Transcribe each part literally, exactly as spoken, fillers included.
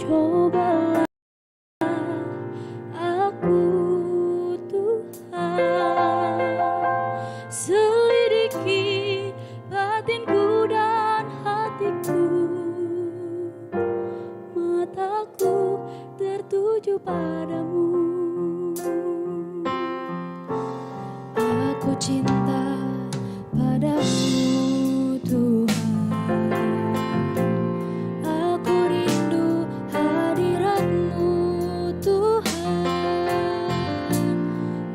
Cobalah aku, Tuhan, selidiki batinku dan hatiku, mataku tertuju padamu. Aku cinta padamu, Tuhan. Aku rindu hadirat-Mu, Tuhan.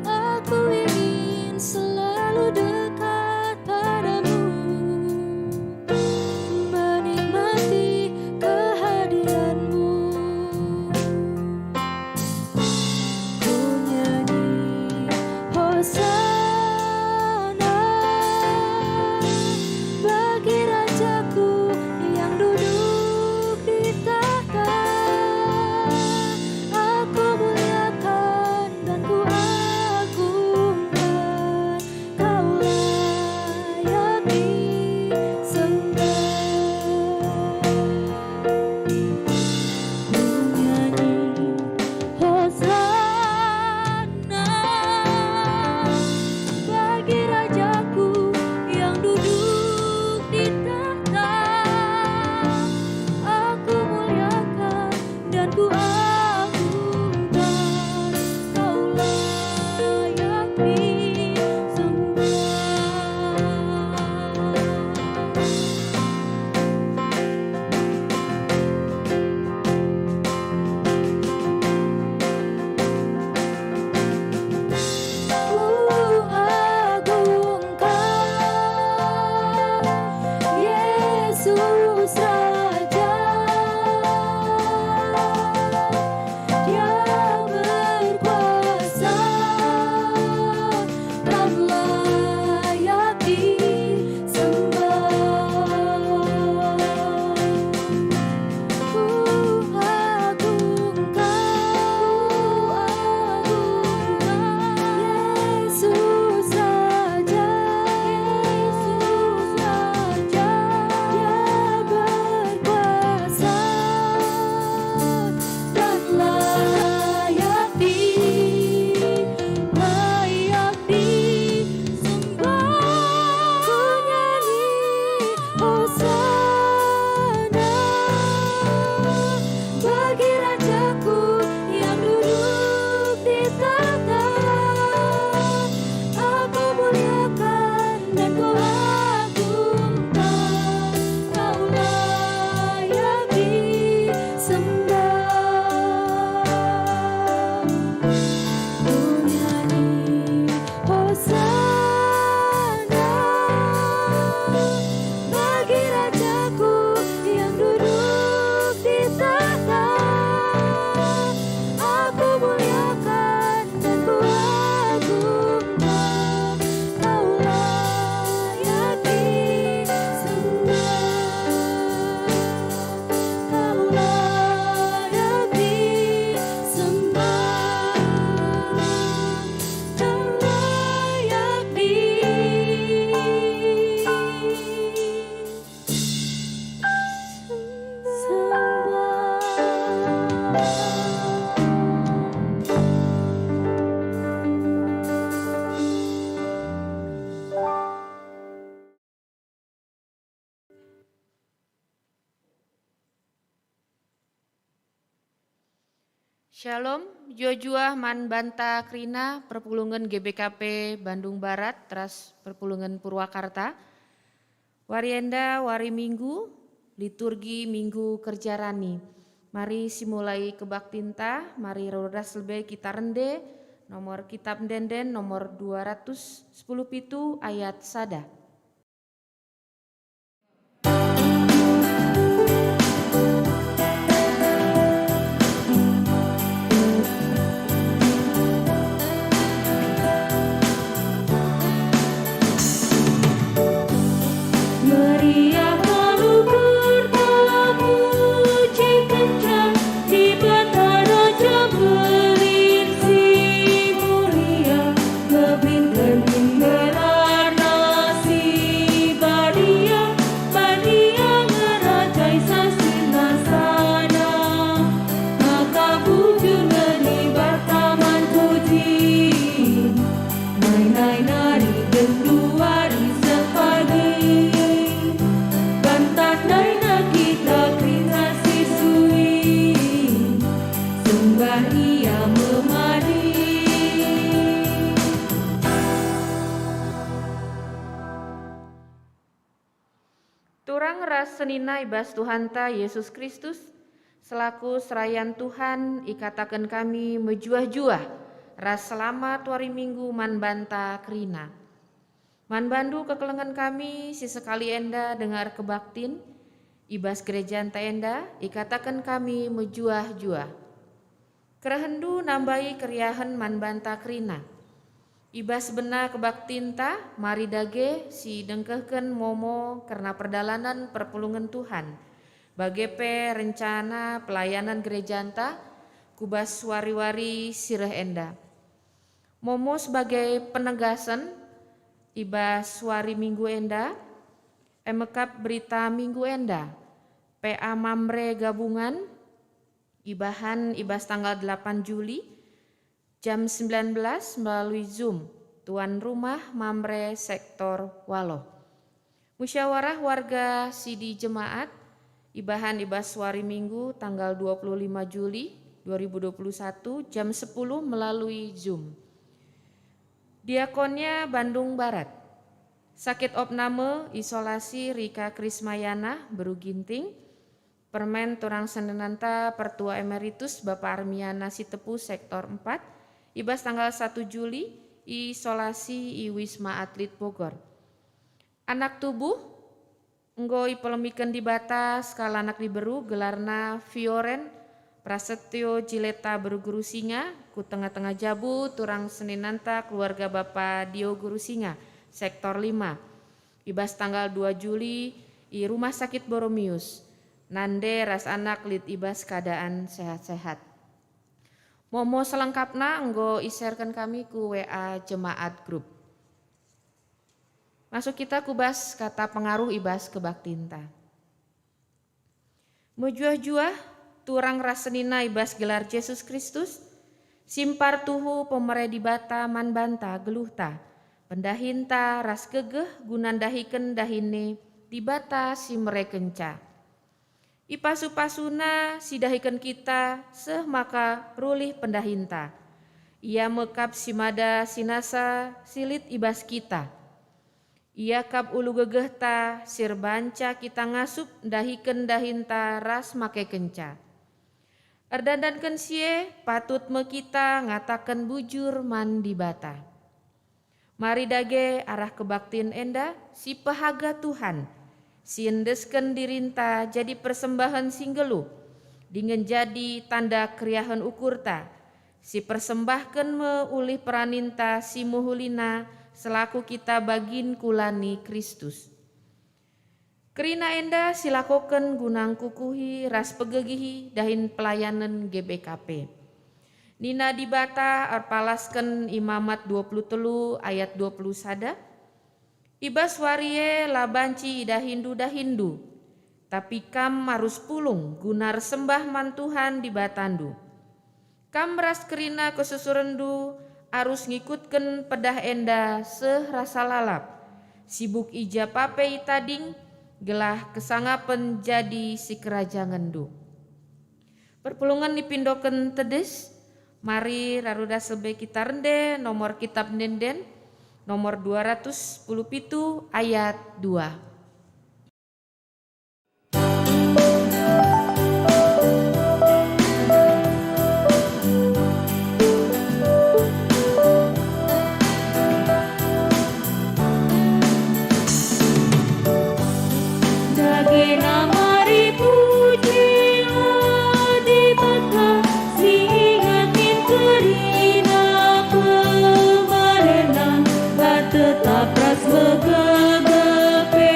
Aku ingin selalu dekat padamu, menikmati kehadiran-Mu. Ku nyanyi Hosana bagi Rajaku yang duduk di tahta. Aku muliakan dan ku agungkan. Kau layak disembah. Ku nyanyi Hosana bagi Rajaku yang duduk di tahta. Aku muliakan dan ku agungkan, Kau layak disembah. Ku agungkan Yesus Raja, Dia berkuasa, Kam layak disembah. Ku agungkan, ku agungkan Yesus Raja, Yesus Raja, Dia berkuasa dan layak di, layak disembah. Ku nyanyi Hosana bagi Rajaku yang duduk di tahta. Aku muliakan dan ku agungkan, Kau layak disembah. Ku nyanyi Hosana bagi Rajaku yang duduk di tahta. Aku muliakan dan ku agungkan, Kau layak disembah. Kau layak disembah. Kau layak disembah. Shalom, juah-juah man banta kerina perpulungen G B K P Bandung Barat ras perpulungen Purwakarta. Wari enda wari Minggu, liturgi Minggu Kerja Rani. Mari simulai kebaktinta, mari ras lebe kita rende, nomor Kitab Ende-enden nomor dua ratus sepuluh pitu ayat sada. Meriah alu bertamu, cikenca Dibata Raja Pelin si mulia, ngebinken gelarNa si Senina i bas Tuhanta Yesus Kristus, selaku serayan Tuhan ikataken kami mejuah-juah ras selamat wari Minggu man banta kerina. Man bandu kekelengen kami si sekali enda denga erkebaktin, i bas gerejanta enda ikataken kami mejuah-juah. Kerehenndu nambai keriahen man banta kerina. I bas bena kebaktinta, mari dage si dengkehken momo kerna perdalanen perpulungen Tuhan, bage pe rencana pelayanan gerejanta ku bas wari-wari si reh enda. Momo sebagai penegasen i bas wari Minggu enda, e mekap berita Minggu enda, P A Mamre Gabungan, ibahan i bas tanggal delapan Juli, jam sembilan belas melalui Zoom, tuan rumah Mamre Sektor Waloh. Musyawarah warga sidi jemaat, ibahan i bas wari Minggu tanggal dua puluh lima Juli dua ribu dua puluh satu, jam sepuluh melalui Zoom. Diakonnya Bandung Barat. Sakit opname isolasi Rika Krismayana, Beru Ginting, Permen turang senenanta Pertua Emeritus Bapa Armiana Sitepu Sektor empat, i bas tanggal satu Juli, isolasi i Wisma Atlet Bogor. Anak tubuh enggo ipelemiken Dibata sekalanak diberu, gelarna Fioren Prasetyo Jileta Beru Guru Singa, ku tengah-tengah jabu turang senenanta keluarga Bapa Dio Guru Singa, Sektor lima, i bas tanggal dua Juli, i Rumah Sakit Boromius. Nande ras anak lit i bas keadaan sehat-sehat. Momo selengkapna enggo iserken kami ku W A Jemaat Group. Masuk kita ku bas kata pengaruh i bas kebaktinta. Mejuah-juah, turang ras senina i bas gelar Jesus Kristus, simpar tuhu pemere Dibata man banta geluhta, pendahinta ras gegeh guna ndahiken dahin e Dibata si merekenca. Ipasu-pasuna si dahiken kita seh maka rulih pendahinta. Ia me kap si mada si nasa si lit i bas kita. Ia kap ulu gegehta si erbanca kita ngasup ndahiken dahinta ras makekenca. Erdandanken si e, patut me kita ngataken bujur man Dibata. Mari dage arah kebaktin enda si pehaga Tuhan, si endesken dirinta jadi persembahen si nggeluh, dingen jadi tanda keriahen ukurta, si persembahken me ulih peraninta si mehulina selaku kita bagin kulani Kristus. Kerina enda silakoken guna ngkukuhi ras pegegihi dahin pelayanen G B K P. Nina Dibata erpalasken Imamat dua puluh telu ayat dua puluh sada, "I bas wari e la banci idahindu dahinndu, tapi kam arus pulung guna ersembah man Tuhan Dibatandu." Kam ras kerina kesusurenndu arus ngikutken pedah enda seh rasa lalap, sibuk i ja pe itading, gelah kesangapen jadi sikerajangenndu. Perpulungen ipindoken tedis, mari rarudas lebe kita rende nomor Kitab Ende-enden, nomor dua ratus sepuluh pitu ayat dua. Dage mari puji o Dibata, si inget min kerina pemerena, la tetap ras megegeh pe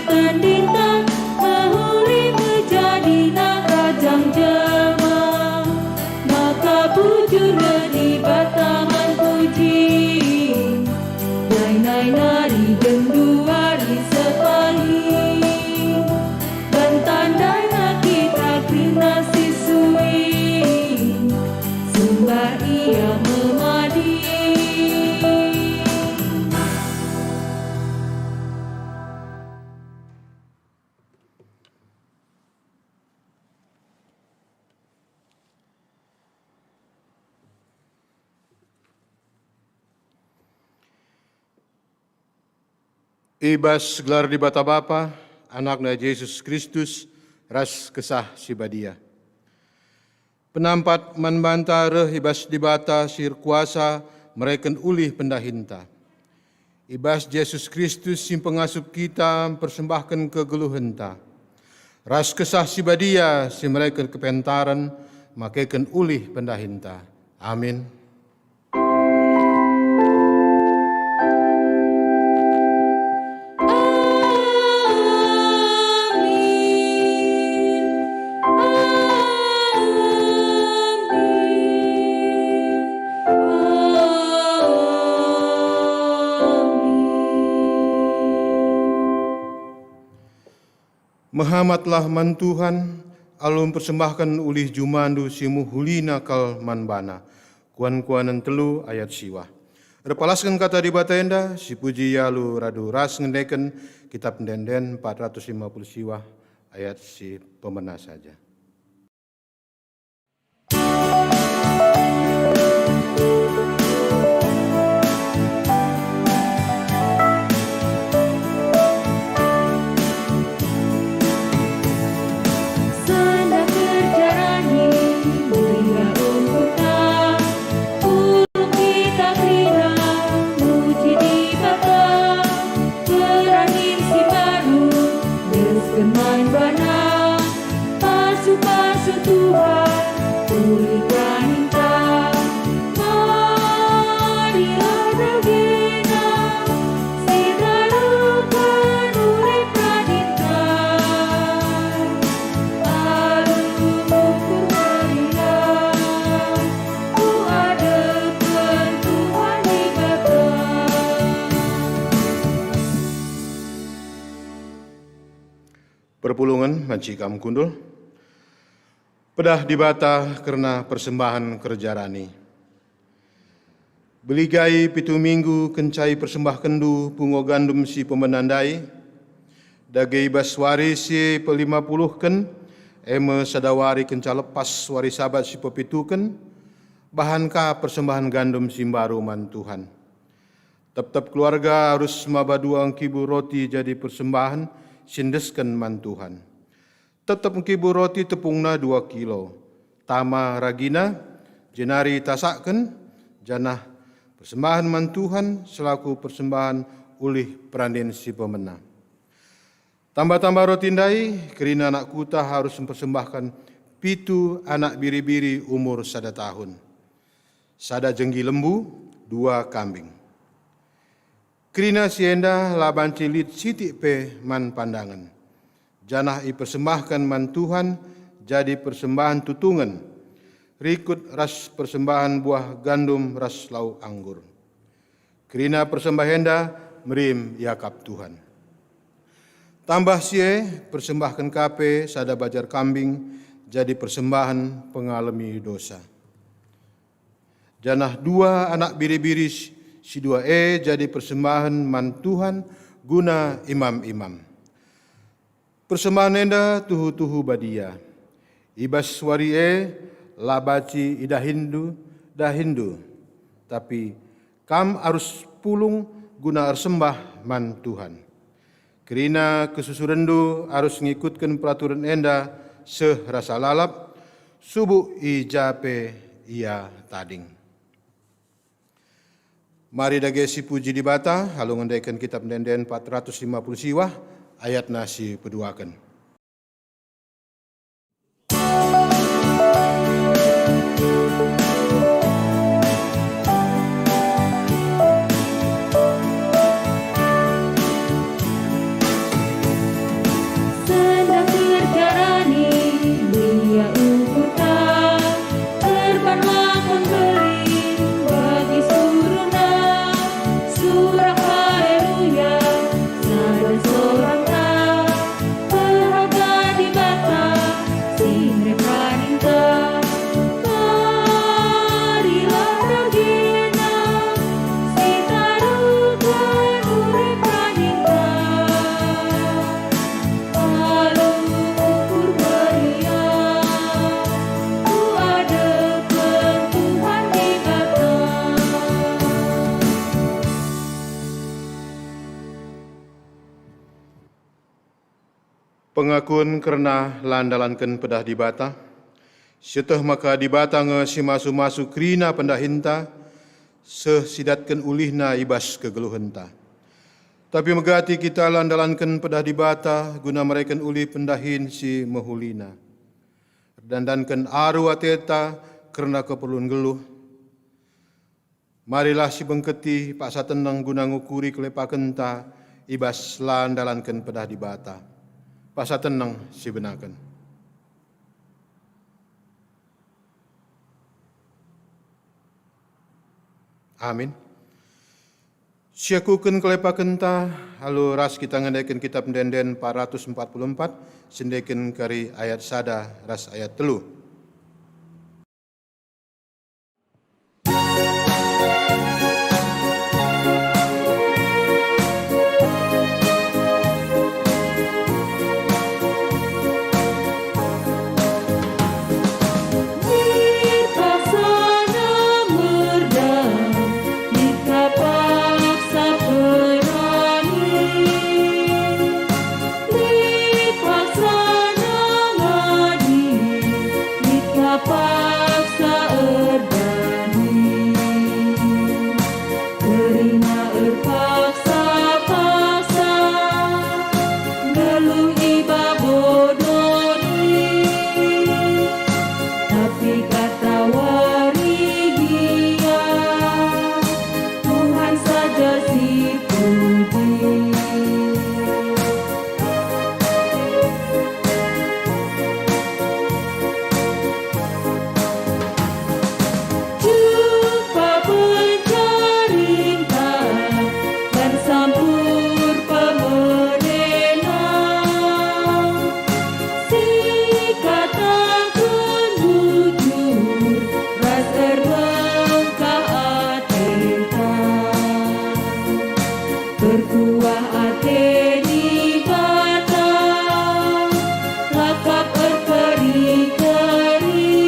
tendinta, mehuli me jadina kerajang jelma. Maka bujur me Dibata man puji, nai-nai nari genduari sepagi. Bantan daina kita kerina si sui, sembah Ia me madi. I bas gelar Dibata Bapa, AnakNa Jesus Kristus, ras Kesah Si Badia. Penampat man banta reh i bas Dibata si erkuasa mereken ulih pendahinta. I bas Jesus Kristus si mpengasup kita mpersembahken kegeluhenta, ras Kesah Si Badia si mereken kepentaren makeken ulih pendahinta. Amin. Amin. Amin. Amin. Mehamatlah man Tuhan, alu mpersembahken ulih jumandu si mehulina kal man baNa. Kuan-kuanen telu ayat siwah. Erpalasken kata Dibata enda, sipuji alu radu ras ngendeken Kitap Ende-enden empat ratus lima puluh siwah ayat si pemena saja. Sendah kerja rani, meriah ukurta, ulung kita kerina, muji Dibata, peranin si baru, desken man baNa, pasu-pasu Tuhan, ulih raninta. Marilah bagena, si taruhken ulih raninta. Alu ukur meriah, ku adepen Tuhan Dibata. Perpulungen banci kam kundul. Pedah Dibata kerna persembahen kerja rani. Beligai pitu minggu kenca ipersembahkenndu pungo gandum si pemena ndai, dage i bas wari si pelima puluhken, e me sada wari kenca lepas wari Sabat si pepituken, bahan ka persembahen gandum si mbaru man Tuhan. Tep-tep keluarga arus maba dua engkibu roti jadi persembahen si endesken man Tuhan. Tep-tep engkibu roti tepungna dua kilo, tama ragina, jenari tasakken, janah persembahen man Tuhan selaku persembahen ulih peranin si pemena. Tamba-tamba roti ndai, kerina anak kuta arus mpersembahken pitu anak biri-biri umur sada tahun, sada jenggi lembu, dua kambing. Kerina si enda la banci lit sitik pe man pandangen, janah ipersembahken man Tuhan jadi persembahen tutungen, rikut ras persembahen buah gandum ras lau anggur. Kerina persembahen enda merim iakap Tuhan. Tambah si e, persembahken ka pe sada bajar kambing jadi persembahen pengalemi dosa. Janah dua anak biri-biri si, si dua e jadi persembahen man Tuhan guna imam-imam. Persembahen enda tuhu-tuhu badia. I bas wari e la banci idahinndu dahinndu, tapi kam arus pulung guna ersembah man Tuhan. Kerina kesusurenndu arus ngikutken peraturen enda seh rasa lalap, subuk i ja pe ia tading. Mari dage sipuji Dibata, alu ngendeken Kitap Ende-enden empat ratus lima puluh siwah, ayatna si peduaken. Sendah kerja rani, meriah ukurta, erban lakon beri bagi suruhNa, surak haleluya, sada sorangta, Pengakun kerna la ndalanken pedah Dibata. Sieteh maka Dibata nge si masu-masu kerina pendahinta, seh sidatken ulihna i bas kegeluhenta. Tapi megati kita la ndalanken pedah Dibata guna mereken ulih pendahin si mehulina. Erdandanken aru ateta kerna keperlun nggeluh. Marilah sibengketi paksa teneng guna ngukuri kelepakenta i bas la ndalanken pedah Dibata. Paksa teneng sibenaken. Amin. Siakuken kelepakenta, alu ras kita ngendeken Kitap Ende-enden empat ratus empat puluh empat, siendeken kari ayat sada ras ayat telu. Lit paksa nangadi, lit ka paksa erdani. Kerina erpaksa-paksa, nggeluh i babo doni. Tapi katawari gia, Tuhan saja sipuji. Jumpa pencarinta dan sampur pemerena. Sikataken bujur ras erlengkah atenta. Berkuah ate Dibata, lakap erkeri-keri.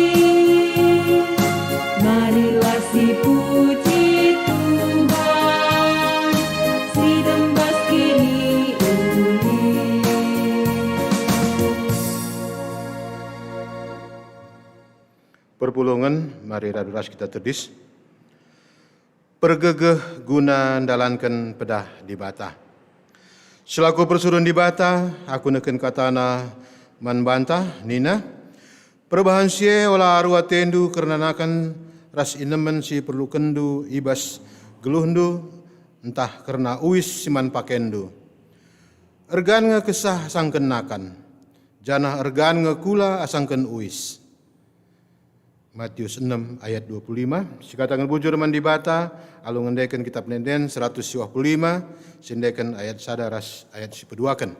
Marilah sipuji Tuhan, sidem bas kiniulin. Perpulungen, mari radu ras kita tedis. Pergegeh guna ndalanken pedah Dibata. Selaku persuruhen Dibata, aku nehken kataNa man banta, nina, "Perbahan si e ola aru atendu kerna nakan ras inemen si iperlukenndu i bas geluhndu, ntah kerna uis si man pakenndu. Ergan nge kesah asangken nakan, janah ergan nge kula asangken uis." Matius enem ayat dua puluh lima, sikataken bujur man Dibata, alu ngendeken Kitap Ende-enden seratus siwah puluh lima, siendeken ayat sada ras ayat sipeduaken.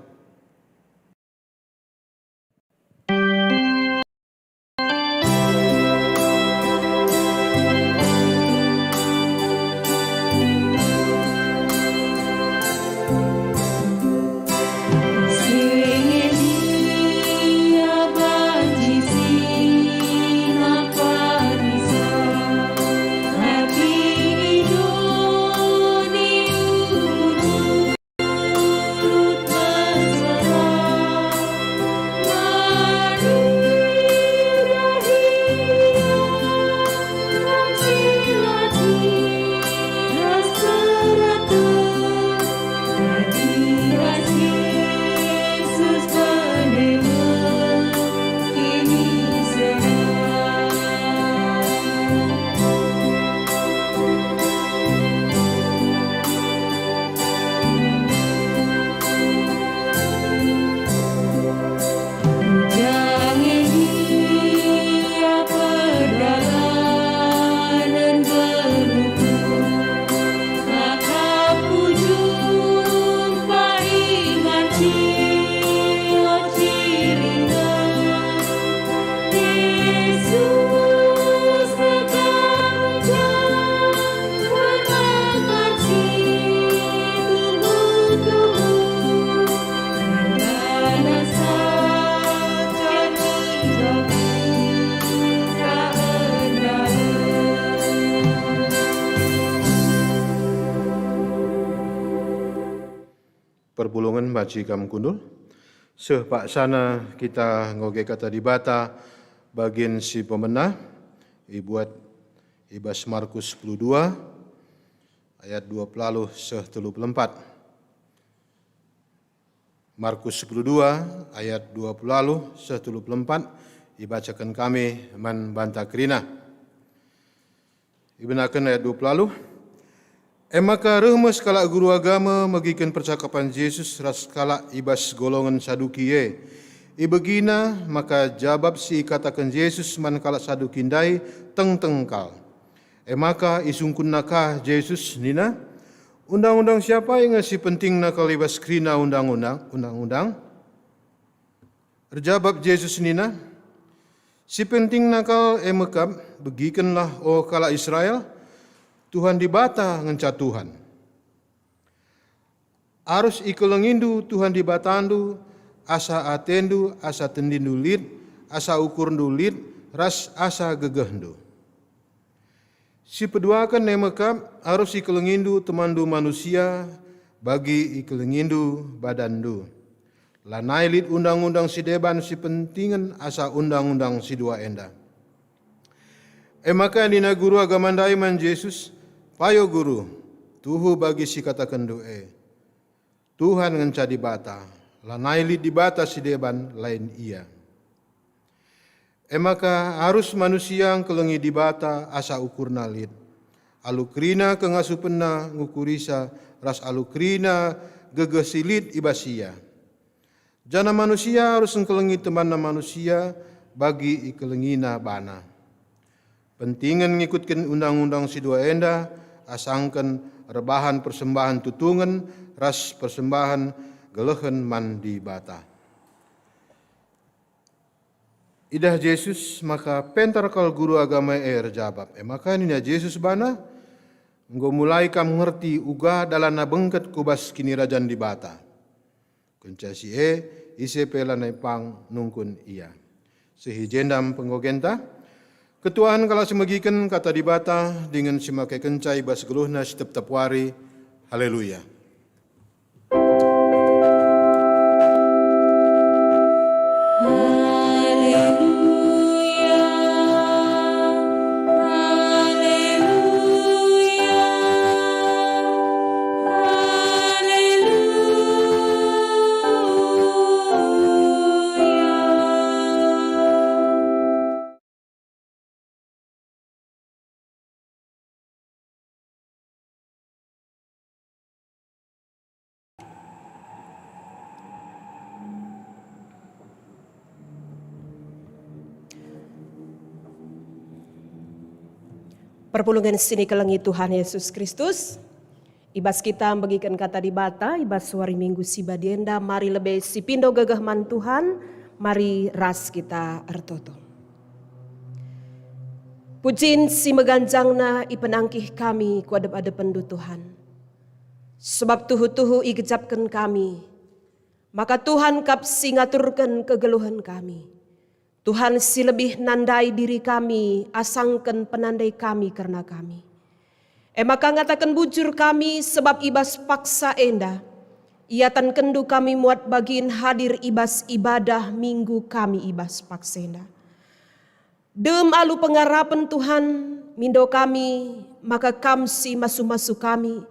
Perpulungen banci kam kundul. Seh paksana kita ngoge Kata Dibata bagin si pemena, ibuat i bas Markus sepuluh dua ayat dua puluh seh telu puluh empat. Markus sepuluh dua ayat dua puluh seh telu puluh empat ibacaken kami man banta kerina. Ibenaken ayat dua puluh. E maka reh me sekalak guru agama megiken percakapan Jesus ras sekalak i bas golongen Saduki e. Ibegina maka jabap si ikataken Jesus man kalak Saduki ndai tengteng kal. E maka isungkunna ka Jesus nina, "Undang-undang si apai nge si pentingna kal i bas kerina undang-undang, undang-undang?" Erjabap Jesus nina, "Si pentingna kal e mekap, begikenlah, o kalak Israel, Tuhan Dibata ngenca Tuhan. Arus ikelengindu Tuhan Dibatandu, asa atendu, asa tendindu lit, asa ukurndu lit, ras asa gegehndu." Si peduaken e mekap, arus ikelengindu temanndu manusia, bagi ikelengindu badanndu. Lanai lit undang-undang si deban si pentingen asa undang-undang si dua enda. E maka nina guru agama ndai man Jesus, "Payo Guru, tuhu bagi si katakenndu e. Tuhan ngenca Dibata, lanai lit Dibata si deban lain Ia. E maka arus manusia ngkelengi Dibata asa ukurna lit, alu kerina kengasupenna ngukurisa ras alu kerina gegeh si lit i bas ia. Janah manusia arus ngkelengi temanna manusia bagi ikelengina bana. Pentingen ngikutken undang-undang si dua enda asangken erbahan persembahen tutungen ras persembahen gelehen man Dibata." Idah Jesus maka pentar kal guru agama e erjabap. E maka nina Jesus bana, "Enggo mulai kam ngerti uga dalanna bengket ku bas Kinirajan Dibata. Kenca si e, ise pe lanai pang nungkun ia." Seh i jenda me penggogenta. Ketuahen kalak si megiken Kata Dibata dingen si makekenca i bas geluhna si tep-tep wari. Haleluya. Perpulungen si nikelengi Tuhan Yesus Kristus, i bas kita mbegiken Kata Dibata i bas wari Minggu si badia enda, mari lebe sipindo gegeh man Tuhan, mari ras kita ertoto. Pujin si meganjangna ipenangkih kami ku adep-adepenNdu, Tuhan. Sebab tuhu-tuhu igejapken kami, maka Tuhan kap si ngaturken kegeluhen kami. Tuhan si lebih nandai diri kami asangken penandai kami kerna kami. E maka ngataken bujur kami, sebab i bas paksa enda iatankenNdu kami muat bagin hadir i bas ibadah Minggu kami i bas paksa enda. Dem alu pengarapen, Tuhan, mindo kami maka Kam si masu-masu kami,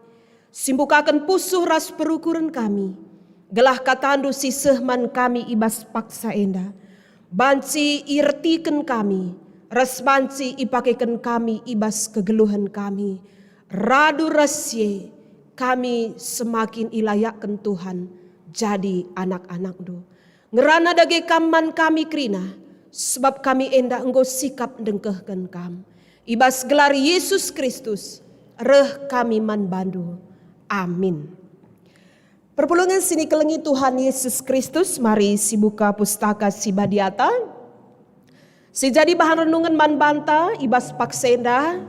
si mbukaken pusuh ras perukuren kami, gelah KataNdu si seh man kami i bas paksa enda, banci iertiken kami, ras banci ipakeken kami i bas kegeluhen kami. Radu ras si e, kami semakin ilayakken Tuhan jadi anak-anakNdu. Ngerana dage Kam man kami kerina, sebab kami enda enggo sikap ndengkehken Kam. I bas gelar Yesus Kristus, reh kami man baNdu. Amin. Perpulungen si nikelengi Tuhan Yesus Kristus, mari sibuka Pustaka Si Badiata. Si jadi bahan renungen man banta i bas paksa enda,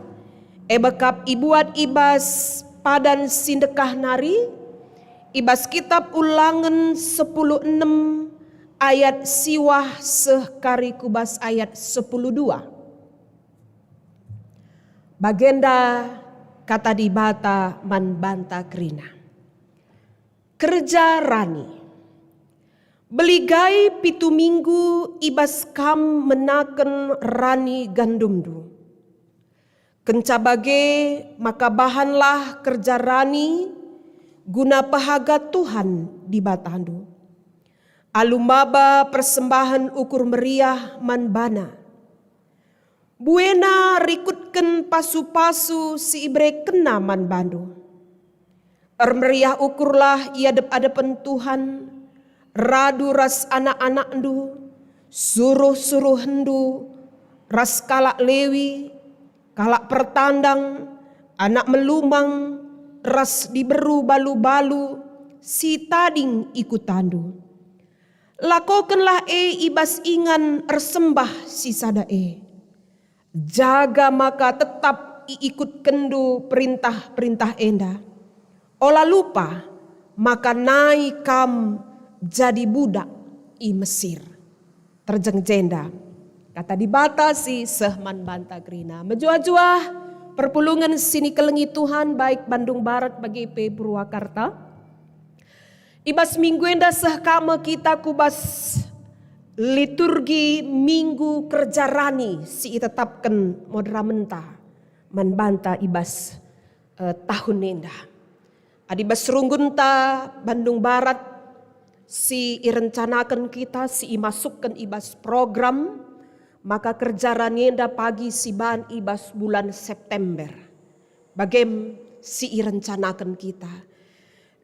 e bekap ibuat i bas padan si ndekah nari, i bas kitab Ulangen sepuluh enem ayat siwah seh kari ku bas ayat sepuluh dua. Bagenda Kata Dibata man banta kerina. Kerja rani. Beligai pitu minggu i bas kam menaken rani gandumndu. Kenca bage maka bahanlah kerja rani guna pehaga Tuhan Dibatandu. Alu maba persembahen ukur meriah man baNa. Buena rikutken pasu-pasu si iberekenNa man bandu. Ermeriah ukurlah i adep-adepen Tuhan, radu ras anak-anakndu, suruh-suruhenndu, ras kalak Lewi, kalak pertandang, anak melumang, ras diberu balu-balu si tading i kutandu. Lakokenlah e i bas ingan ersembah si sada e. Jaga maka tetap iikutkenndu perintah-perintah enda. Ola lupa maka nai kam jadi budak i Mesir. Terjeng jenda kata Dibata si seh man banta kerina. Mejuah-juah perpulungen si nikelengi Tuhan, baik Bandung Barat bagi pe Purwakarta. I bas minggu enda seh ka me kita ku bas liturgi Minggu Kerja Rani si itetapken modramenta man banta i bas, eh, tahun enda. Adi bas runggunta Bandung Barat si irencanaken kita, si imasukken i bas program, maka kerja rani enda pagi siban i bas bulan September. Bagem si irencanaken kita.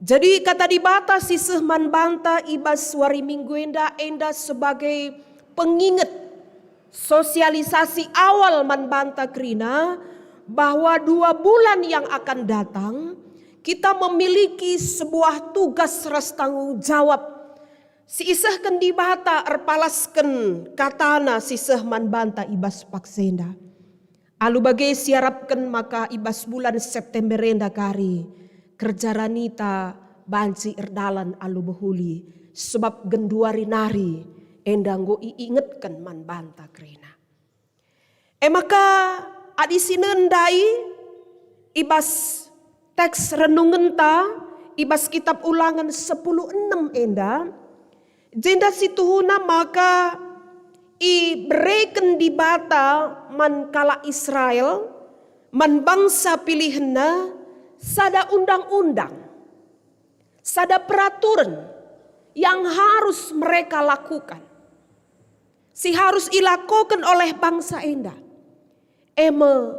Jadi kata Dibata si seh man banta i bas wari Minggu enda, enda sebagai penginget, sosialisasi awal man banta kerina bahwa dua bulan yang akan datang, kita memiliki sebuah tugas ras tanggung jawab si isehken Dibata erpalasken kataNa si seh man banta i bas paksa enda. Alu bage siarapken maka i bas bulan September enda kari kerja ranita banci erdalan alu mehuli, sebab genduari nari enda enggo iingetken man banta kerina. E maka, adi sinen ndai i bas teks renungenta i bas Kitab Ulangen sepuluh enem enda, jenda situhuna maka ibereken Dibata man kalak Israel, man bangsa pilihenNa, sada undang-undang, sada peraturen yang harus mereka lakukan, si harus ilakoken oleh bangsa enda, e me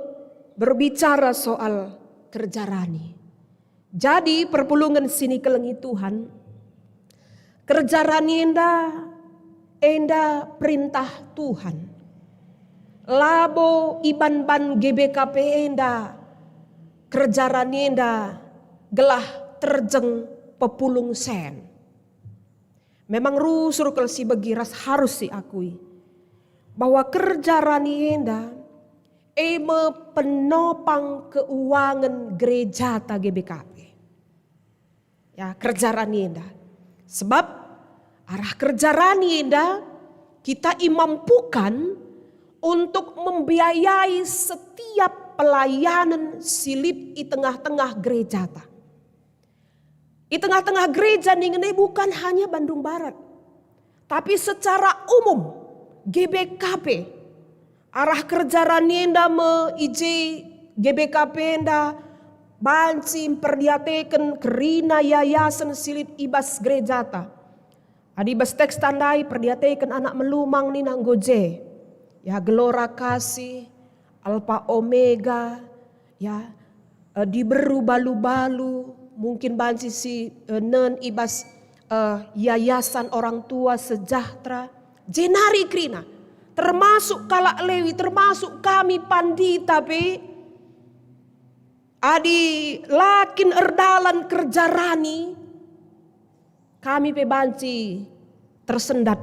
berbicara soal kerja rani. Jadi, perpulungen si nikelengi Tuhan, kerja rani enda, enda perintah Tuhan. Labo iban-ban G B K P enda, kerja rani enda gelah terjeng pepulung sen. Memang rusur kal sibegi ras harus siakui bahwa kerja rani enda e me penopang keuangen gerejata G B K P. Ya, kerja rani enda. Sebab arah kerja rani enda kita imampukan untuk membiayai setiap pelayanan si lit i tengah-tengah gerejata. I tengah-tengah gereja ningen e bukan hanya Bandung Barat, tapi secara umum G B K P. Arah kerja rani enda me i je G B K P enda banci mperdiateken kerina yayasen si lit i bas gerejata. Adi bas teks tandai perdiateken anak melumang nina enggo je. Ya, Gelora Kasih, Alpa Omega, ya, eh, diberu balu-balu, mungkin banci si, eh, nen i bas, eh, Yayasan Orang Tua Sejahtera, jenari kerina, termasuk kalak Lewi, termasuk kami pandita pe, adi la kin erdalan kerja rani, kami pe banci tersendat,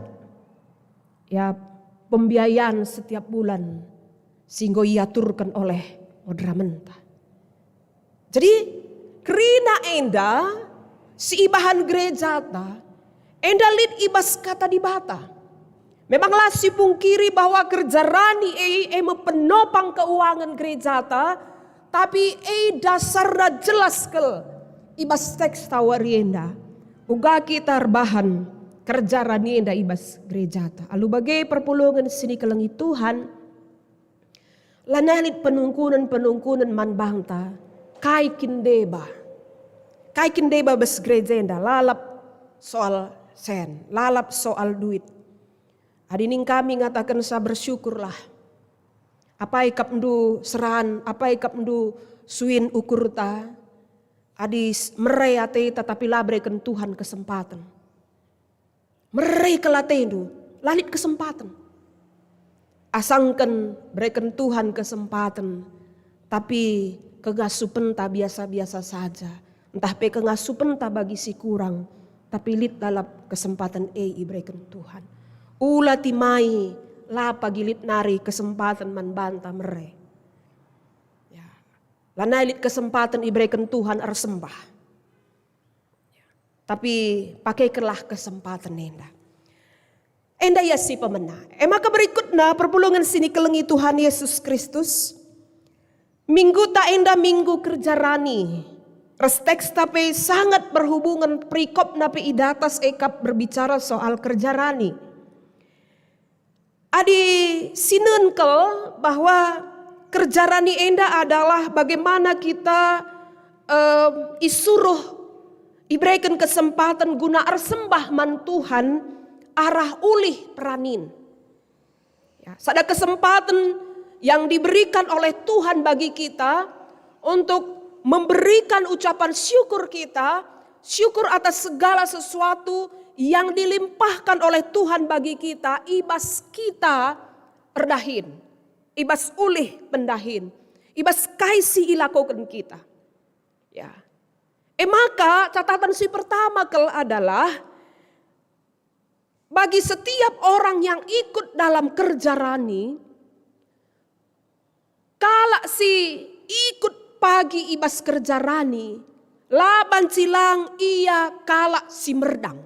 ya, pembiayan setiap bulan si enggo iaturken oleh modramenta. Jadi, kerina enda si ibahan gerejata, enda lit i bas Kata Dibata. Memang la sipungkiri bahwa kerja rani e, e me penopang keuangen gerejata, tapi e dasarna jelas kal i bas teks tawari enda. Uga kita erbahan kerja rani enda i bas gerejata. Alu bage perpulungen si nikelengi Tuhan, lanai lit penungkunen-penungkunen man banta, kai kin deba. Kai kin deba bas gereja enda, lalap soal sen, lalap soal duit. Adi ning kami ngatakensa, bersyukurlah. Apai kap ndu seran, apai kap ndu suin ukurta, adi s-, mere ateta tapi la bereken Tuhan kesempaten. Mere kal atendu, la lit kesempaten. Asangken bereken Tuhan kesempaten, tapi kengasupenta biasa-biasa saja, ntah pe kengasupenta bagi si kurang, tapi lit lalap kesempaten e ibereken Tuhan. Ula timai, la pagi lit nari kesempaten man banta mere. Ya. Lanai lit kesempaten ibereken Tuhan ersembah. Tapi pakekenlah kesempaten enda. Enda ia si pemena. E maka berikutna perpulungen si nikelengi Tuhan Yesus Kristus. Mingguta enda minggu kerja rani. Ras teksta pe sangat berhubungen, perikopna pe i datas e kap berbicara soal kerja rani. Adi sinen kal bahwa kerja rani enda adalah bagaimana kita, eh, isuruh, ibereken kesempaten guna ersembah man Tuhan arah ulih peranin. Ya, sada kesempaten yang diberikan oleh Tuhan bagi kita untuk memberikan ucapan syukur kita, syukur atas segala sesuatu yang dilimpahkan oleh Tuhan bagi kita, i bas kita erdahin, i bas ulih pendahin, i bas kai si ilakoken kita. Ya. E maka, catatan si pertama kal adalah, bagi setiap orang yang ikut dalam kerja rani, kalak si ikut pagi i bas kerja rani, la banci lang ia kalak si merdang.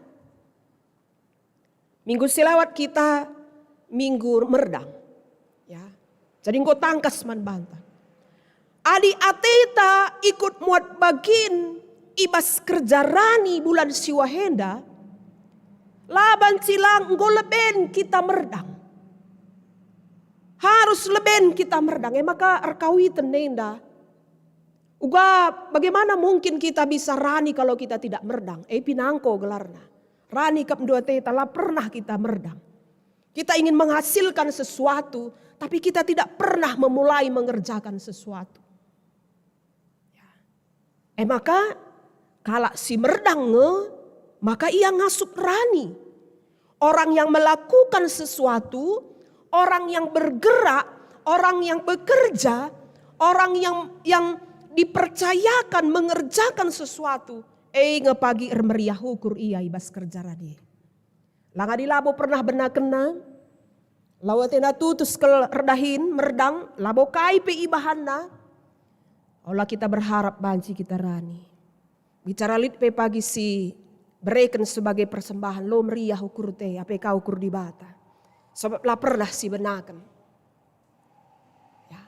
Minggu si lewat kita minggu merdang. Ya. Jadi enggo tangkas man banta. Adi ateta ikut muat bagin i bas kerja rani bulan siwah enda, la banci lang enggo leben kita merdang. Harus leben kita merdang. E maka erkawiten enda. Uga bagaimana mungkin kita bisa rani kalau kita tidak merdang? E pinangko gelarna. Rani kap ndu ateta, la pernah kita merdang. Kita ingin menghasilkan sesuatu, tapi kita tidak pernah memulai mengerjakan sesuatu. Ya. E maka, kalak si merdang nge, maka ia ngasup rani. Orang yang melakukan sesuatu, orang yang bergerak, orang yang bekerja, orang yang, yang dipercayakan mengerjakan sesuatu, e nge pagi ermeriah ukur ia i bas kerja rani. Lang adi labo pernah benakenna, lau atena tutus kal erdahin, merdang, labo kai pe ibahanna, ola kita berharap banci kita rani. Bicara lit pe pagi si bereken sebagai persembahan, lo meriah ukur te, ape ka ukur Dibata. Sabap la pernah si benaken. Ya.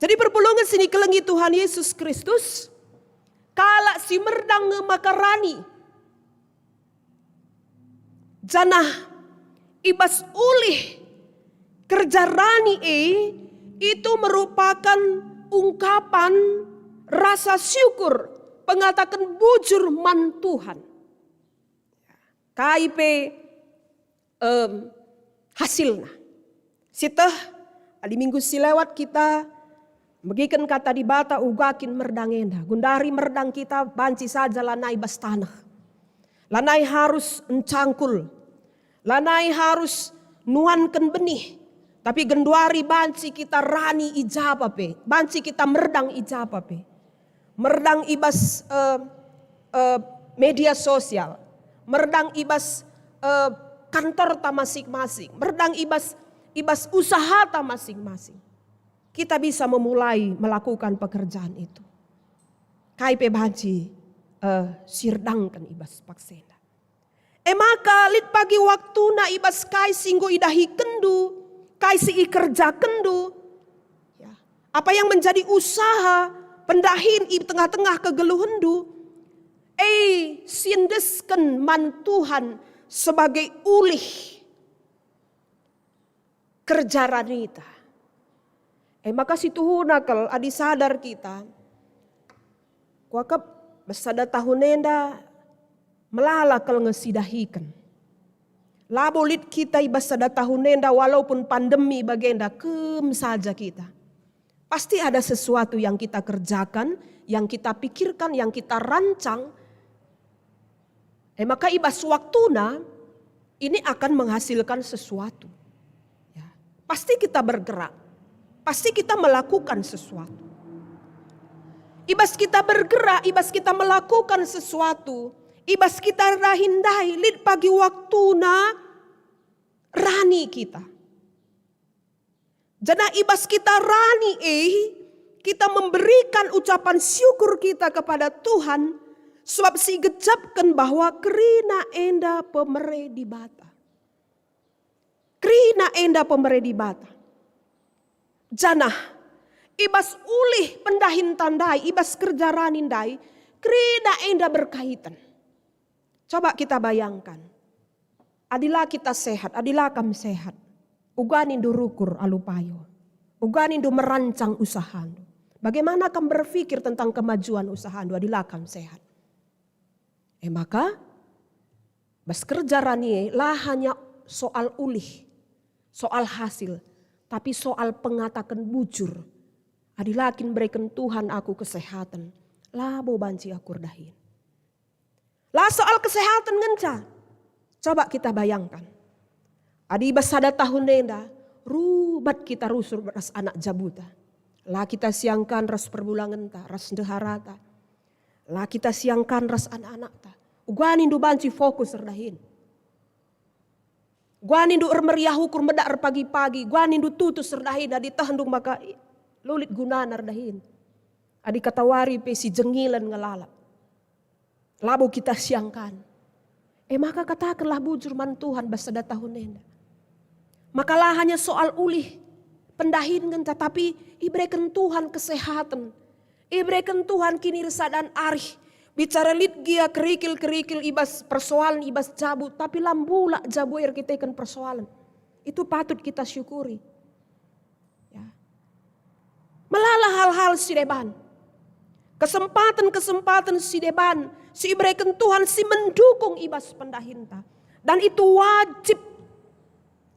Jadi perpulungen si nikelengi Tuhan Yesus Kristus, kalak si merdang nge maka rani. Janah i bas ulih kerja rani e, itu merupakan ungkapan rasa syukur, pengataken bujur man Tuhan. Kai pe, em, hasilna. Sieteh, adi minggu si lewat kita megiken Kata Dibata uga kin merdang enda. Gundari merdang kita banci saja lanai bas taneh. Lanai harus encangkul. Lanai harus nuanken benih. Tapi genduari banci kita rani i japa pe. Banci kita merdang i japa pe. Merdang i bas, eh, eh, media sosial, merdang i bas, eh, kantorta masing-masing, merdang i bas, i bas usahata masing-masing. Kita bisa memulai melakukan pekerjaan itu. Kai pe banci, eh, sierdangken i bas paksa enda. E maka lit pagi waktuna i bas kai si enggo idahikenndu, kai si ikerjakenndu. Ya. Apa yang menjadi usaha pendahin i tengah-tengah kegeluhenndu, e, siendesken man Tuhan, sebagai ulih kerja ranita. E maka situhuna kal adi sadar kita, kuakap bas sada tahun enda melala kal nge sidahiken. Labo lit kita i bas sada tahun enda walaupun pandemi bagenda, kem saja kita. Pasti ada sesuatu yang kita kerjakan, yang kita pikirkan, yang kita rancang. E maka i bas waktuna ini akan menghasilkan sesuatu. Ya, pasti kita bergerak, pasti kita melakukan sesuatu. I bas kita bergerak, i bas kita melakukan sesuatu, i bas kita erdahin ndai, lit pagi waktuna rani kita. Janah i bas kita rani e, kita memberikan ucapan syukur kita kepada Tuhan, sebab si gejapken bahwa kerina enda pemere Dibata. Kerina enda pemere Dibata. Janah, i bas ulih pendahinta ndai, i bas kerja rani ndai, kerina enda berkaiten. Coba kita bayangkan, adila kita sehat, adila kam sehat, uga nindu rukur alu payo, uga nindu merancang usahandu. Bagaimana kam berpikir tentang kemajuan usahandu adila kam sehat? E maka, bas kerja rani e la hanya soal ulih, soal hasil, tapi soal pengataken bujur. Adila kin bereken Tuhan aku kesehatan, labo banci aku erdahin. La soal kesehatan ngenca. Coba kita bayangkan. Adi bas sada tahun enda, rubat kita rusur ras anak jabuta. La kita siangkan ras perbulangenta, ras ndeharata. La kita siangkan ras anak-anakta. Uga nindu banci fokus erdahin. Uga nindu ermeriah ukur medak erpagi-pagi. Uga nindu tutus erdahin adi tehndu maka i-, la lit gunana erdahin. Adi katawari pe si jengilen nge lalap. Labo kita siangkan. E maka katakenlah bujur man Tuhan bas sada tahun enda. Maka la hanya soal ulih pendahin ngenca, tapi ibereken Tuhan kesehatan. Ibereken Tuhan kinirsadan arih. Bicara lit gia kerikil-kerikil i bas persoalan, i bas jabu, tapi la mbulak jabu e erkiteken persoalan. Itu patut kita syukuri. Ya. Melala hal-hal si deban. Kesempatan-kesempatan si deban si ibereken Tuhan si mendukung i bas pendahinta. Dan itu wajib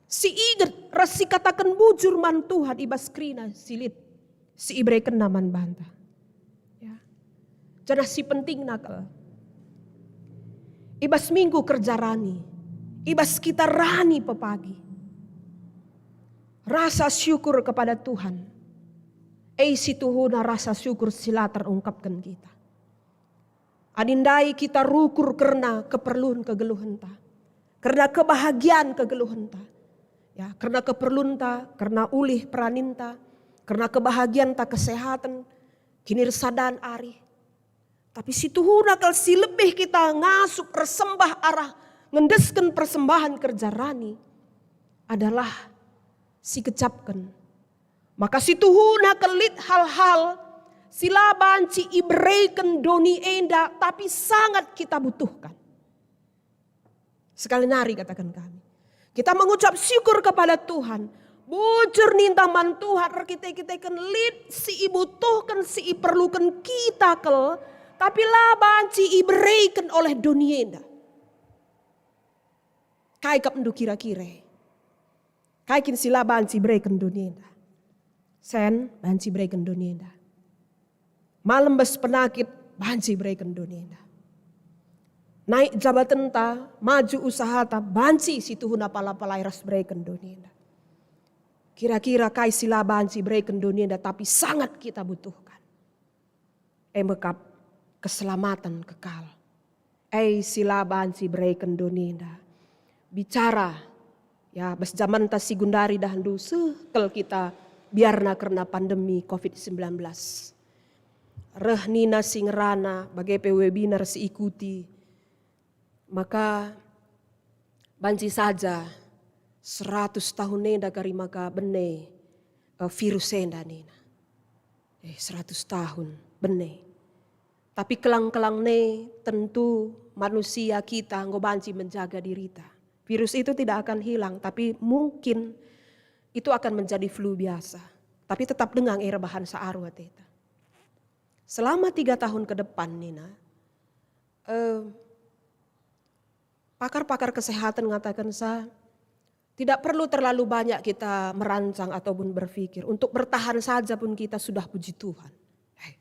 si inget ras si kataken bujur man Tuhan i bas kerina si lit si iberekenNa man banta. Ya. Janah si pentingna kal, i bas minggu kerja rani, i bas kita rani pepagi, rasa syukur kepada Tuhan, e situhuna rasa syukur si la terungkapken kita. Adi ndai kita rukur kerna keperlun kegeluhenta, kerna kebahagian kegeluhenta, ya, kerna keperlunta, kerna ulih peraninta, kerna kebahagianta kesehatan, kinirsadan arih. Tapi situhuna kal si lebih kita ngasup ersembah arah ngendesken persembahan kerja rani adalah si gejapken. Maka situhuna kal lit hal-hal si la banci ibereken doni enda, tapi sangat kita butuhkan. Sekali nari kataken kami, kita mengucap syukur kepada Tuhan. Bujur ninta man Tuhan erkite-kiteken lit si ibutuhken, si iperluken kita kal, tapi la banci ibereken oleh doni enda. Kai kap ndu kira-kira? Kai kin si la banci bereken doni enda? Sen banci bereken doni enda. Malem bas penakit banci bereken doni enda. Naik jabatenta, maju usahata, banci situhuna pala-palai ras bereken doni enda. Kira-kira kai si la banci bereken doni enda, tapi sangat kita butuhkan. E mekap keselamaten kekal. E si la banci bereken doni enda. Bicara, ya, bas jamanta si gundari dahndu seh kal kita biarna kerna pandemi covid sembilan belas. Reh nina si ngerana, bage pe webinar si ikuti, maka banci saja seratus tahun enda kari maka bene, eh, virus enda nina. Eh, seratus tahun, bene. Tapi kelang-kelang ne tentu manusia kita enggo banci menjaga dirita. Virus itu tidak akan hilang, tapi mungkin itu akan menjadi flu biasa. Tapi tetap denga nge erbahansa aru ateta. Selama tiga tahun ke depan, nina, eh, pakar-pakar kesehatan ngatakensa, tidak perlu terlalu banyak kita merancang ataupun berpikir. Untuk bertahan saja pun kita sudah puji Tuhan. Eh,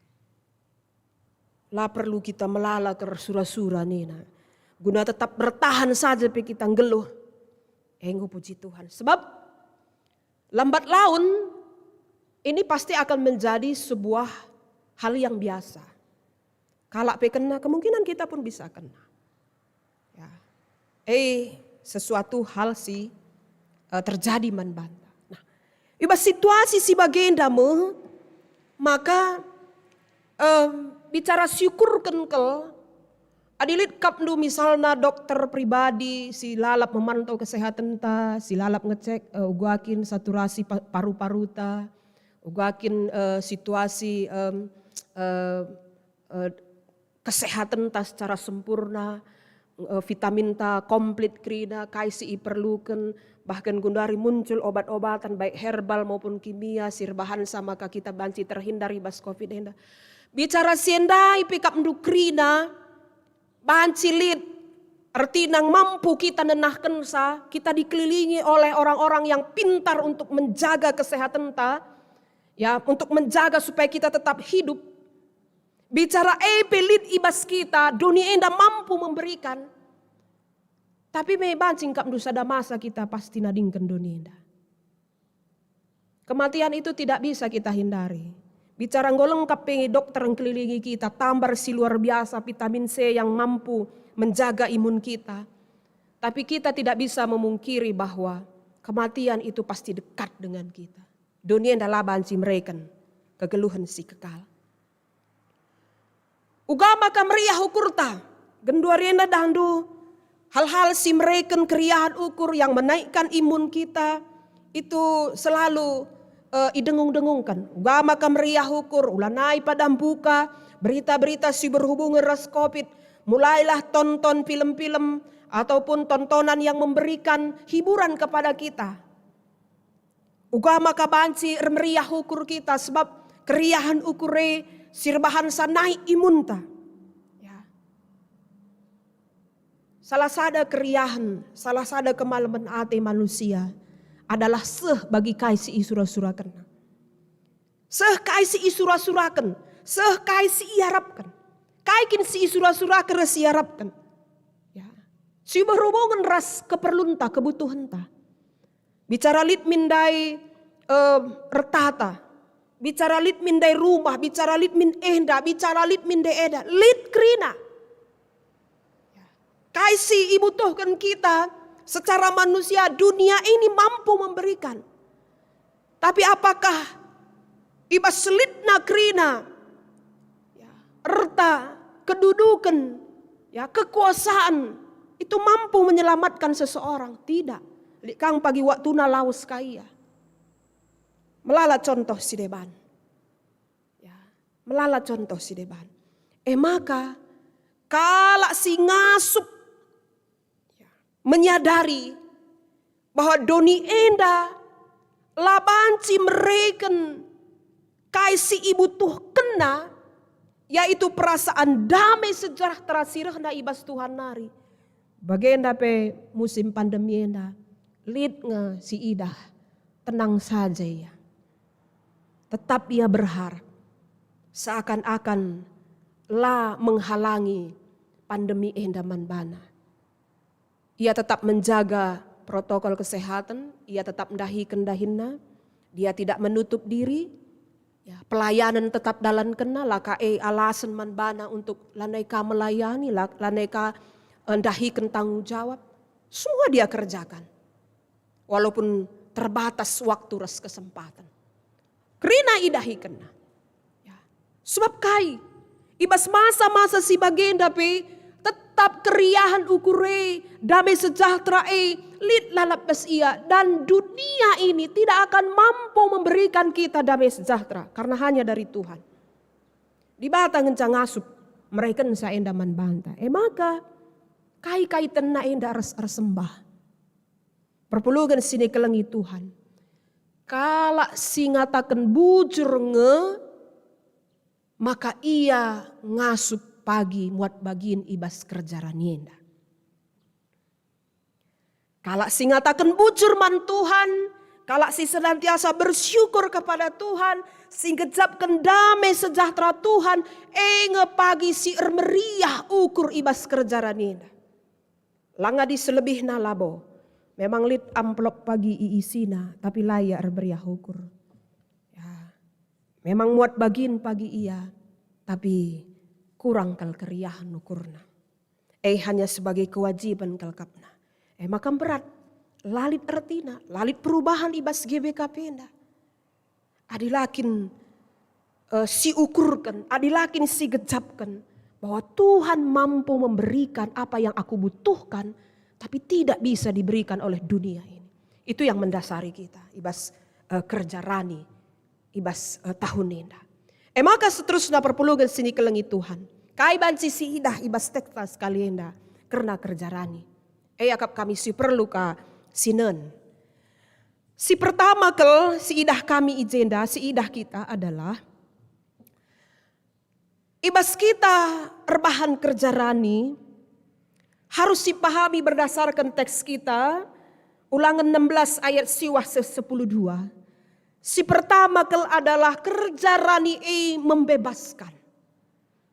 la perlu kita melala tersura-sura, nina. Guna tetap bertahan saja pe kita nggeluh. Enggo puji Tuhan. Sebab lambat laun ini pasti akan menjadi sebuah hal yang biasa. Kalak pe kena, kemungkinan kita pun bisa kena. Ya. Eh, sesuatu hal si, eh, terjadi man banta. Nah, i bas situasi si bagenda me, maka, em, bicara syukurken kal, adi lit kapndu misalna dokter pribadi si lalap memantau kesehatenta, si lalap ngecek, eh, uga kin saturasi pa-, paru-paruta, uga kin, eh, situasi, em, eh, eh, kesehatenta secara sempurna, eh, vitaminta komplit kerina, kai si iperluken, bahkan genduari muncul obat-obatan, baik herbal maupun kimia, si erbahansa maka kita banci terhindar i bas covid enda. Bicara si ndai pe kapndu kerina, banci lit, ertina mampu kita nenahkensa, kita dikelilingi oleh orang-orang yang pintar untuk menjaga kesehatenta, ya, untuk menjaga supaya kita tetap hidup. Bicara e pe lit i bas kita, doni enda mampu memberikan. Tapi me banci kap ndu sada masa kita pasti nadingken doni enda. Kematian itu tidak bisa kita hindari. Bicara enggo lengkap pe dokter engkelilingi kita, tambar si luar biasa, vitamin C yang mampu menjaga imun kita. Tapi kita tidak bisa memungkiri bahwa kematian itu pasti dekat dengan kita. Doni enda la banci mereken kegeluhen si kekal. Uga maka meriah ukurta, genduari enda dahndu hal-hal si mereken keriahen ukur yang menaikkan imun kita, itu selalu, eh, idengung-dengungken. Uga maka meriah ukur, ulanai pada mbuka berita-berita si berhubungan ras covid, mulailah tonton film-film ataupun tontonan yang memberikan hiburan kepada kita. Uga maka banci ermeriah ukur kita, sebab keriahen ukur e si erbahansa naik imunta. Ya. Salah sada keriahen, salah sada kemalemen ate manusia adalah seh bagi kai si isura-surakenna. Seh kai si isura-suraken, seh kai si iarapken. Kai kin si isura-suraken ras si iarapken? Ya. Si berhubungen ras keperlunta, kebutuhenta. Bicara lit min ndai, eh, ertata, bicara lit min ndai rumah, bicara lit min enda, bicara lit min ndai enda, lit kerina. Kai si ibutuhken kita secara manusia, dunia ini mampu memberikan. Tapi apakah i bas litna kerina, ya, erta, keduduken, ya, kekuasaan itu mampu menyelamatkan seseorang? Tidak. Lit kang pagi waktuna lawes ka ia. Melala contoh si deban. Ya, melala contoh si deban. E maka, kalak si ngasup, ya, menyadari bahwa doni enda la banci mereken kai si ibutuhkenna, yaitu perasaan damai sejahtera si rehna i bas Tuhan nari. Bagenda pe musim pandemi enda, lit nge si idah, tenang saja ia. Tetap ia berharap, seakan-akan la menghalangi pandemi enda man bana. Ia tetap menjaga protokol kesehatan, ia tetap ndahiken dahinna, dia tidak menutup diri, ya, pelayanan tetap dalankenna, la ka e alasen man bana untuk lanai ka melayani, la-, lanai ka, eh, ndahiken tanggung jawab. Semua dia kerjakan, walaupun terbatas waktu ras kesempatan. Kerina idahikenna. Ya. Sebab kai? I bas masa-masa si bagenda pe, tetap keriahen ukur e, damai sejahtera e, lit lalap bas ia, dan dunia ini tidak akan mampu memberikan kita damai sejahtera, karena hanya dari Tuhan. Dibata ngenca ngasup Mereken sa enda man banta. E maka, kai-kai tenna enda ers-, ersembah. Perpulungen si nikelengi Tuhan. Kalak si ngataken bujur nge, maka ia ngasup pagi muat bagin i bas kerja rani enda. Kalak si ngataken bujur man Tuhan, kalak si senantiasa bersyukur kepada Tuhan, si ngejapken dame sejahtera Tuhan, e nge pagi si ermeriah ukur i bas kerja rani enda. Langa di selebihna labo. Memang lit amplop pagi iisina, tapi la ia ermeriah ukur. Ya. Memang muat bagin pagi ia, tapi kurang kal keriahen ukurna. E hanya sebagai kewajiban kal kapna. E maka mberat, la lit ertina, la lit perubahan i bas G B K P enda. Adi la kin, eh, siukurken, adi la kin sigejapken bahwa Tuhan mampu memberikan apa yang aku butuhkan, tapi tidak bisa diberikan oleh dunia ini. Itu yang mendasari kita i bas, eh, kerja rani, i bas, eh, tahun enda. E maka seterusna perpulungen si nikelengi Tuhan. Kai banci siidah i bas teks sekali enda kerna kerja rani. E akap kami si perlu ka sinen. Si pertama kal siidah kami i jenda, siidah kita adalah, i bas kita erbahan kerja rani, harus sipahami berdasarken teks kita, Ulangen enam belas ayat siwah seh sepuluh dua. Si pertama kal adalah kerja rani e membebaskan,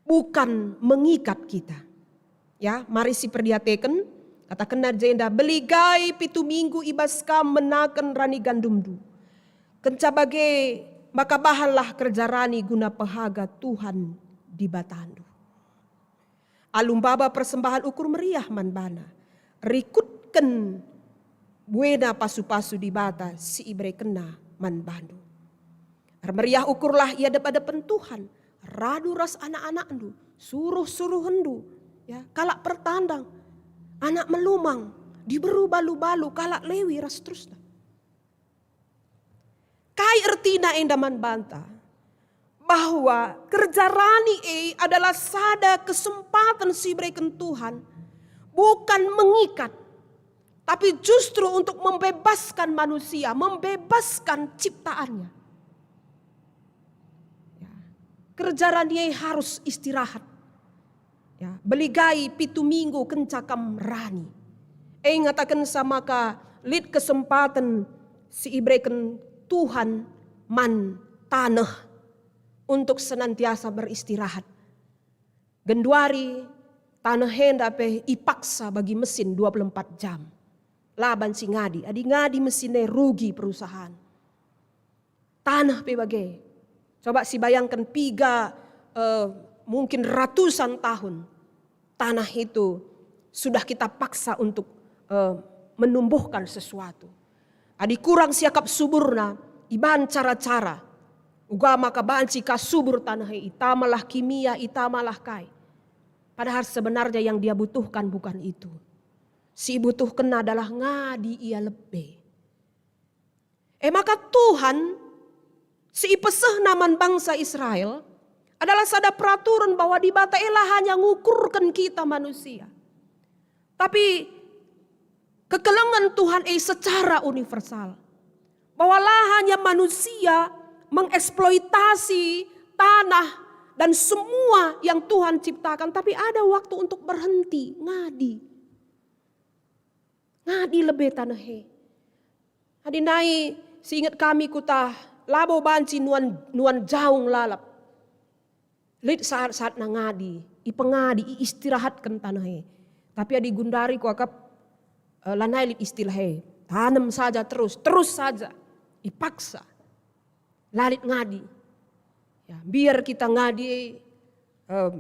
bukan mengikat kita. Ya, mari siperdiateken, katakenna jenda, "Beligai pitu minggu i bas kam menaken rani gandumndu. Kenca bage maka bahanlah kerja rani guna pehaga Tuhan Dibatandu." Alu maba persembahen ukur meriah man bana, rikutken buena pasu-pasu Dibata si iberekenNa man bandu. Ermeriah ukurlah i adep-adepen Tuhan, radu ras anak-anakndu, suruh-suruhenndu, ya, kalak pertandang, anak melumang, diberu balu-balu, kalak Lewi, ras seterusna. Kai ertina enda man banta? Bahwa kerja rani e adalah sada kesempaten si ibereken Tuhan, bukan mengikat, tapi justru untuk membebaskan manusia, membebaskan ciptaannya. Ya. Kerja rani e harus istirahat. Ya, beligai pitu minggu kenca kam rani. E ngatakensa maka lit kesempaten si ibereken Tuhan man taneh untuk senantiasa beristirahat. Genduari taneh enda pe ipaksa bagi mesin dua puluh empat jam. La banci ngadi, adi ngadi mesin e rugi perusahaan. Taneh pe bage. Coba sibayangken piga, eh, mungkin ratusan tahun tanah itu sudah kita paksa untuk, eh, menumbuhkan sesuatu. Adi kurang siakap suburna, iban cara-cara. Uga maka banci ka subur taneh e, itamalah kimia, itamalah kai. Padahal sebenarnya yang dia butuhkan bukan itu. Si ibutuhkenna adalah ngadi ia lebe. E maka Tuhan si ipesehna man bangsa Israel adalah sada peraturan bahwa Dibata e la hanya ngukurken kita manusia, tapi kekelengen Tuhan e secara universal, bahwa la hanya manusia mengeksploitasi tanah dan semua yang Tuhan ciptakan, tapi ada waktu untuk berhenti, ngadi. Ngadi lebe taneh e. Adi nai si inget kami kutah, labo banci nuan, nuan jaung lalap. Lit saat-saatna ngadi, ipengadi, iistirahatken taneh e. Tapi adi gundari kuakap, eh, lanai lit istilah e. Tanem saja terus, terus saja. Ipaksa. La lit ngadi. Ya, biar kita ngadi, em,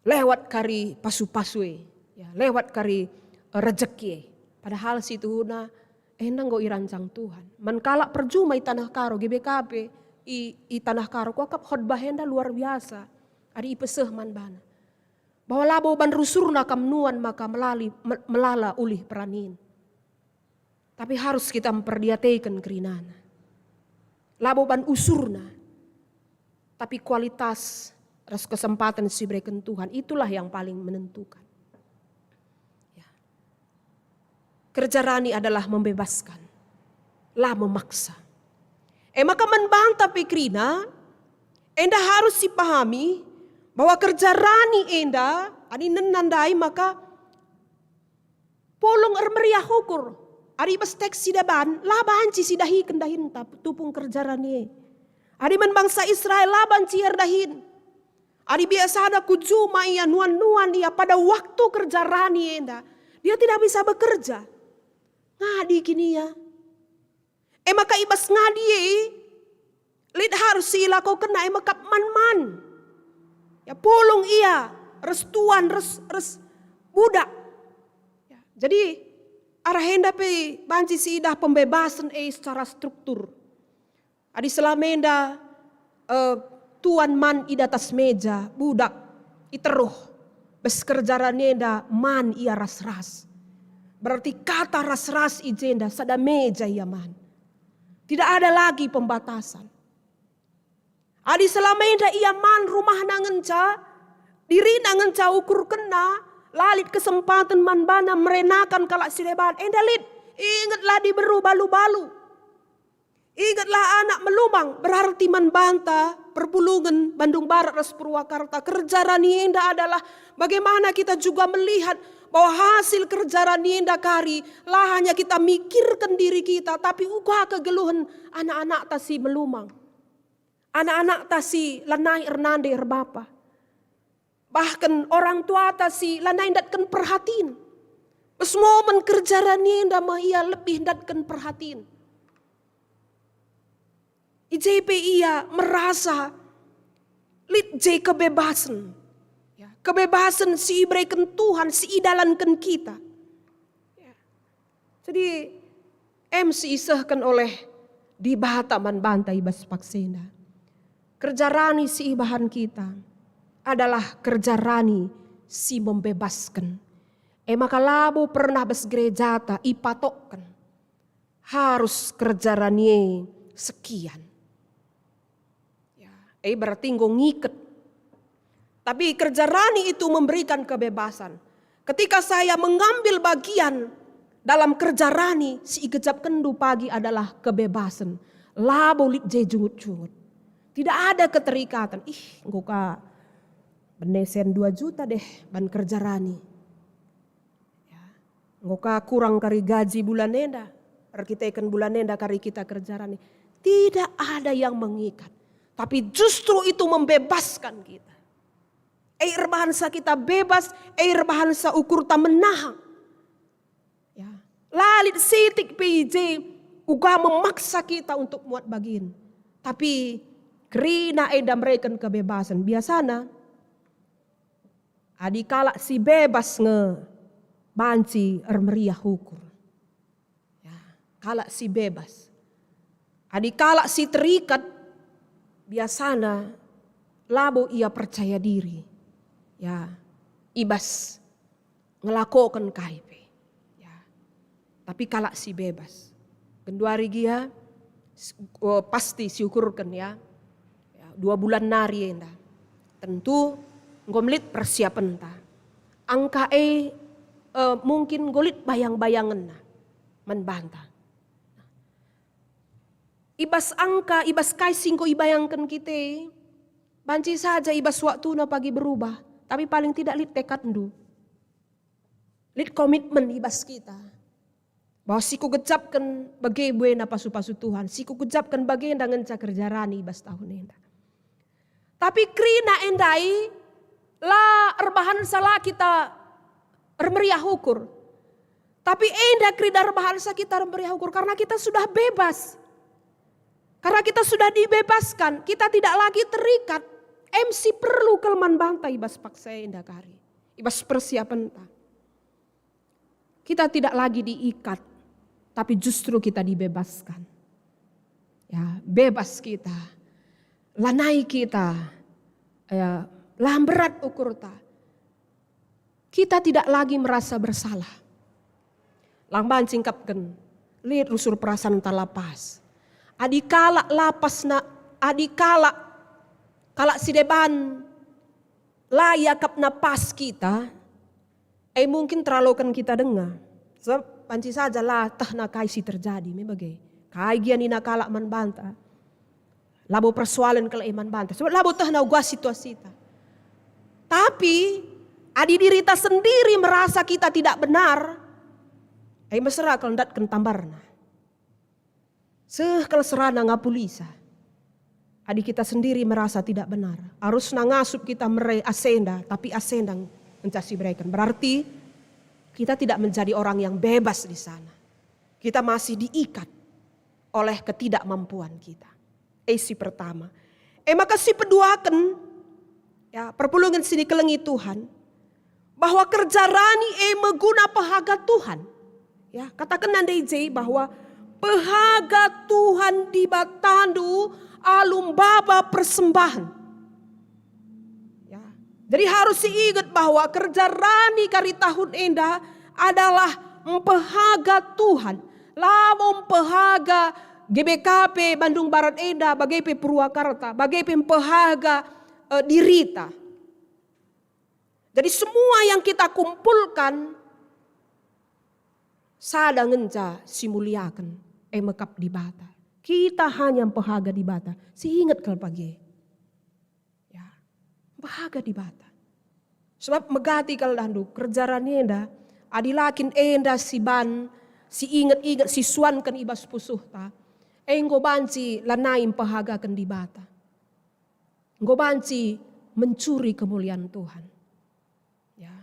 lewat kari pasu-pasu e, ya, lewat kari, eh, rejeki e. Padahal situhuna enda enggo irancang Tuhan. Man kalak perjuma i Taneh Karo, G B K P i, i Taneh Karo, kuakap khotbah enda luar biasa. Adi ipeseh man bana. Bahwa labo ban rusurna kam nuan maka melali, me-, melala ulih peranin. Tapi harus kita mperdiateken kerinana. Labo ban usurna, tapi kualitas ras kesempaten si ibereken Tuhan, itulah yang paling menentukan. Ya. Kerja rani adalah membebaskan, la memaksa. E maka man banta pe kerina, enda harus sipahami bahwa kerja rani enda, adi nena ndai maka pulung ermeriah ukur. Adi bas teks si deban, la banci sidahiken dahinta tupung kerja rani e. Adi man bangsa Israel, la banci erdahin. Adi biasana ku juma ia, nuan-nuan ia pada waktu kerja rani enda, dia tidak bisa bekerja. Ngadi kin ia. E maka i bas ngadi e, lit harus si ilakokenna, e maka man-man. Ya, pulung ia, ras tuan, ras, ras budak. Ya, jadi, arah enda pe banci siidah pembebasen e secara struktur. Adi selama enda, eh, tuan man i datas meja, budak i teruh, bas kerja rani enda man ia ras-ras. Berarti kata ras-ras i jenda sada meja ia man. Tidak ada lagi pembatasan. Adi selama enda ia man rumahna ngenca, dirina ngenca ukurkenna, la lit kesempaten man bana merenakan kalak si deban, enda lit, ingetlah diberu balu-balu. Ingetlah anak melumang, berarti man banta perpulungen Bandung Barat ras Purwakarta. Kerja rani enda adalah bagaimana kita juga melihat bahwa hasil kerja rani enda kari la hanya kita mikirken diri kita, tapi uga kegeluhen anak-anakta si melumang, anak-anakta si lanai ernande erbapa. Bahken orang tuata si lanai ndatken perhatin. Bas momen kerja rani enda me ia lebih ndatken perhatin. I je pe ia merasa lit je kebebasen. Ya, kebebasen si ibereken Tuhan, si idalanken kita. Ya. Jadi, em si isehken oleh Dibata man banta i bas paksa enda. Kerja rani si ibahan kita adalah kerja rani si membebasken. E maka labo pernah bas gerejata ipatokken harus kerja rani e sekian. Ya, e berarti enggo ngiket. Tapi kerja rani itu memberikan kebebasan. Ketika saya mengambil bagian dalam kerja rani, si igejapkenndu pagi adalah kebebasan. Labo lit je jungut-jungut. Tidak ada keterikatan. Ih, enggo ka bene sen dua juta deh ban kerja rani. Ya. Enggo ka kurang kari gaji bulan enda, erkiteken bulan enda kari kita kerja rani. Tidak ada yang mengikat, tapi justru itu membebaskan kita. E erbahansa kita bebas, e erbahansa ukurta menahan. Ya. La lit sitik pe i je uga memaksa kita untuk muat bagin. Tapi kerina enda mereken kebebasan. Biasana, adi kalak si bebas nge banci ermeriah ukur. Ya, kalak si bebas. Adi kalak si terikat, biasana labo ia percaya diri. Ya, i bas ngelakoken kai pe. Ya. Tapi kalak si bebas. Genduari gia, s-, eh, pasti siukurken ya. Ya, dua bulan nari enda. Tentu enggo melit persiapenta. Angka e, eh, mungkin enggo lit bayang-bayangenna man banta. I bas angka, i bas kai si enggo ibayangken kita, banci saja i bas waktuna pagi berubah, tapi paling tidak lit tekadndu. Lit komitmen i bas kita. Bahwa si kugejapken bage buena pasu-pasu Tuhan, si kugejapken bagenda ngenca kerja rani i bas tahun enda. Tapi kerina endai la erbahansa la kita ermeriah ukur. Tapi enda kerina erbahansa kita ermeriah ukur karena kita sudah bebas. Karena kita sudah dibebaskan, kita tidak lagi terikat. Em si perlu kal man banta i bas paksa enda kari, i bas persiapenta. Kita tidak lagi diikat, tapi justru kita dibebaskan. Ya, bebas kita. Lanai kita, ya, la mberat ukurta. Kita tidak lagi merasa bersalah. Lang banci ngkapken, lit rusur perasanta la pas. Adi kalak la pas na, adi kalak, kalak si deban La iakapna pas kita, e mungkin teraloken kita denga. Sebab banci saja la tehna kai si terjadi, me bage. Kai gia nina kalak man banta. Labo persoalen kal e man banta. Sebab labo tehna uga situasita. Tapi, adi dirita sendiri merasa kita tidak benar, e mesera kal ndatken tambarna. Seh kal serana ngapulisa. Adi kita sendiri merasa tidak benar, arusna ngasup kita mere asenda, tapi asenda ngenca sibereken. Berarti kita tidak menjadi orang yang bebas di sana. Kita masih diikat oleh ketidakmampuan kita. E si pertama. E maka si peduaken, ya, perpulungen si dikelengi Tuhan, bahwa kerja rani e me guna pehaga Tuhan. Ya, kataken ndai je bahwa pehaga Tuhan Dibatandu alu maba persembahen. Ya. Jadi harus iinget bahwa kerja rani kari tahun enda adalah mpehaga Tuhan, labo mpehaga G B K P Bandung Barat enda, bage pe Purwakarta, bage pe mpehaga, eh, dirita. Jadi semua yang kita kumpulkan sada ngenca si muliaken, e mekap Dibata. Kita hanya mpehaga Dibata, si inget kal bage. Ya, mpehaga Dibata. Sebab megati kal dahndu, kerja rani enda, adi la kin enda si ban, si inget-inget, si suanken i bas pusuhta, enggo banci lanai mpehagaken Dibata. Enggo banci mencuri kemulian Tuhan. Ya.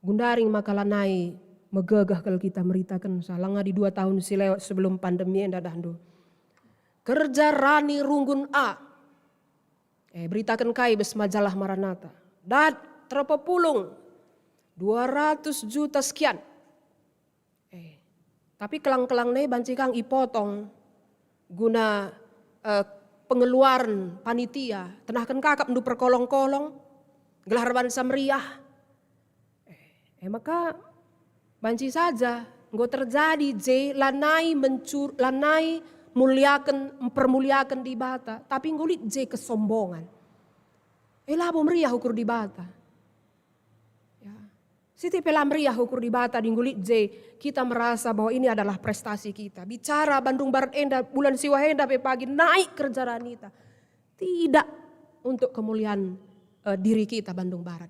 Genduari maka lanai megegeh kal kita meritaken, langa di dua tahun si lewat sebelum pandemi enda dahndu. Kerja rani runggun A. Eh, beritaken kai bas majalah Maranatha. Dat, terpepulung dua ratus juta sekian. Eh, tapi kelang-kelang nai banci kang ipotong guna, eh, pengeluaren panitia, tenahken ka akapndu perkolong-kolong, gelah erbansa meriah. Eh, e maka banci saja enggo terjadi je lanai mencur-, lanai muliaken, mpermuliaken Dibata, tapi enggo lit je kesombongan. Eh, labo meriah ukur Dibata. Ya. Siti pe la meriah ukur Dibata adi enggo lit je kita merasa bahwa ini adalah prestasi kita. Bicara Bandung Barat enda bulan siwah enda pe pagi naik kerja ranita. Tidak untuk kemuliaan, eh, diri kita Bandung Barat.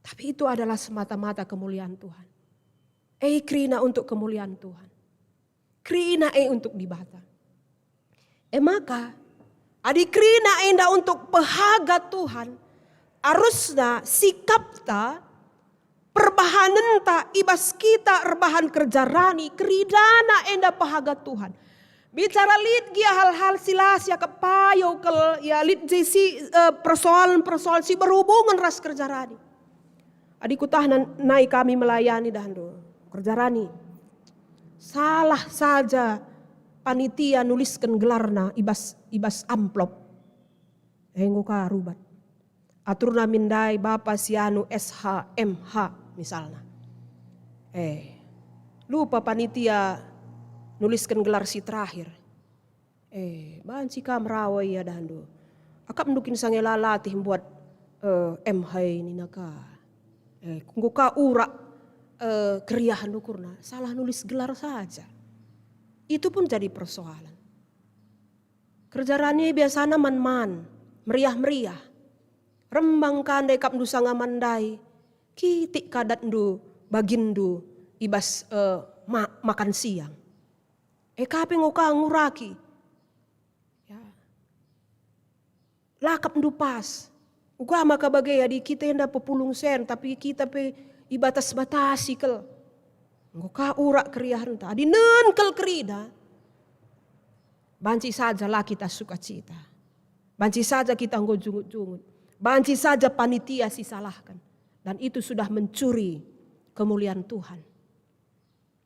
Tapi itu adalah semata-mata kemuliaan Tuhan. Eh, kerina untuk kemuliaan Tuhan. Kerina e untuk Dibata. E maka, adi kerina enda untuk pehaga Tuhan, arusna sikapta, perbahanenta i bas kita erbahan kerja rani, keridana enda pehaga Tuhan. Bicara lit gia hal-hal si la siakap payo kal, ya, lit je si, eh, persoalan-persoalan si berhubungan ras kerja rani. Adi kutahna nai kami melayani dahndu, kerja rani. Salah saja panitia nulisken gelarna i bas, i bas amplop. Eh, enggo ka rubat. Aturna min ndai bapa si anu S H, M H misalna. Eh, lupa panitia nulisken gelar si terakhir. Eh, banci kam rawa ia dahndu. Akapndu kin sange la latih mbuat, eh, M H nina ka. Eh, enggo ka urak, eh, keriahen ukurna, salah nulis gelar saja. Itu pun jadi persoalan. Kerja rani biasana man-man, meriah-meriah. Rembang ka ndai akapndu sanga man ndai, kitik ka datndu, baginndu i bas, eh, ma-, makan siang. E ka pe enggo ka nguraki. Ya. La akapndu pas. Uga maka bage adi kita enda pepulung sen, tapi kita pe ibatas-batasi kal. Enggo ka urak keriahenta. Adi nen kal kerina, banci saja la kita sukacita. Banci saja kita enggo jungut-jungut. Banci saja panitia sisalahken. Dan itu sudah mencuri kemuliaan Tuhan.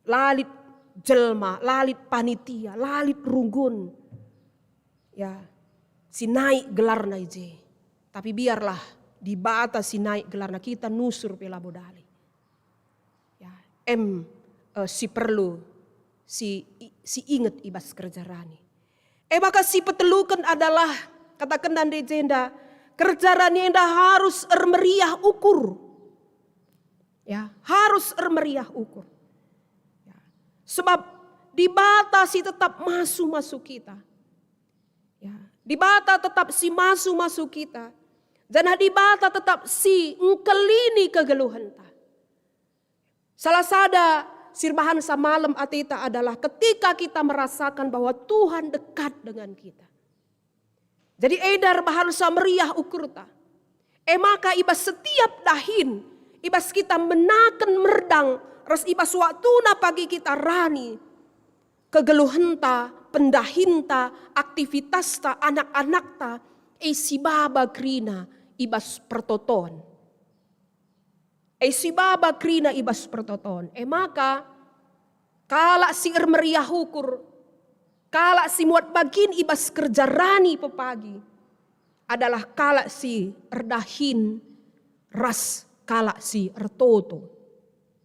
La lit jelma, la lit panitia, la lit runggun, ya, si naik gelarna i je. Tapi biarlah Dibata si naik gelarna, kita nusur pe labo dali. Ya, em, eh, si perlu si, si inget i bas kerja rani. E maka si peteluken adalah, katakenna ndai jenda, Kerja rani enda harus ermeriah ukur. Ya, harus ermeriah ukur. Ya. Sebab Dibata si tetap masu-masu kita. Ya, Dibata tetap si masu-masu kita. Janah Dibata tetap si engkelini kegeluhenta. Salah sada si erbahansa malem ateta adalah ketika kita merasakan bahwa Tuhan dekat dengan kita. Jadi enda erbahansa meriah ukurta. E maka i bas setiap dahin, i bas kita menaken merdang, ras i bas waktuna pagi kita rani, kegeluhenta, pendahinta, aktivitasta, anak-anakta, e sibaba kerina i bas pertoton. E sibaba kerina i bas pertoton. E maka, kalak si ermeriah ukur, kalak si muat bagin i bas kerja rani pepagi, adalah kalak si erdahin ras kalak si ertoto.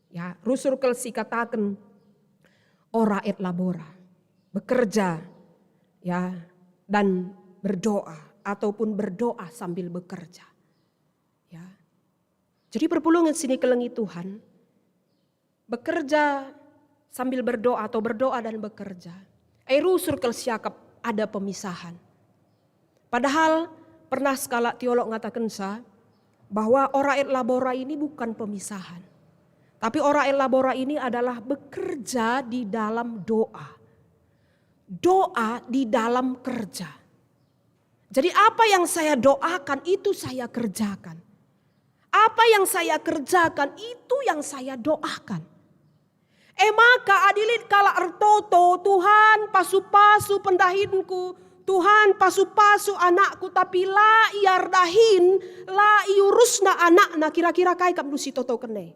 Ya, rusur kal si kataken, "O rakyat Labora, bekerja, ya, dan berdoa, ataupun berdoa sambil bekerja." Ya. Jadi perpulungen si nikelengi Tuhan, bekerja sambil berdoa atau berdoa dan bekerja, e rusur kal siakap ada pemisahan. Padahal pernah sekalak teolog ngatakensa bahwa o rakyat Labora ini bukan pemisahan, tapi o rakyat Labora ini adalah bekerja di dalam doa. Doa di dalam kerja. Jadi apa yang saya doakan itu saya kerjakan. Apa yang saya kerjakan itu yang saya doakan. E maka adi lit kalak ertoto, "Tuhan, pasu-pasu pendahinku, Tuhan, pasu-pasu anakku," tapi la ia erdahin, la iurusna anakna, kira-kira kai kap ndu si totoken e?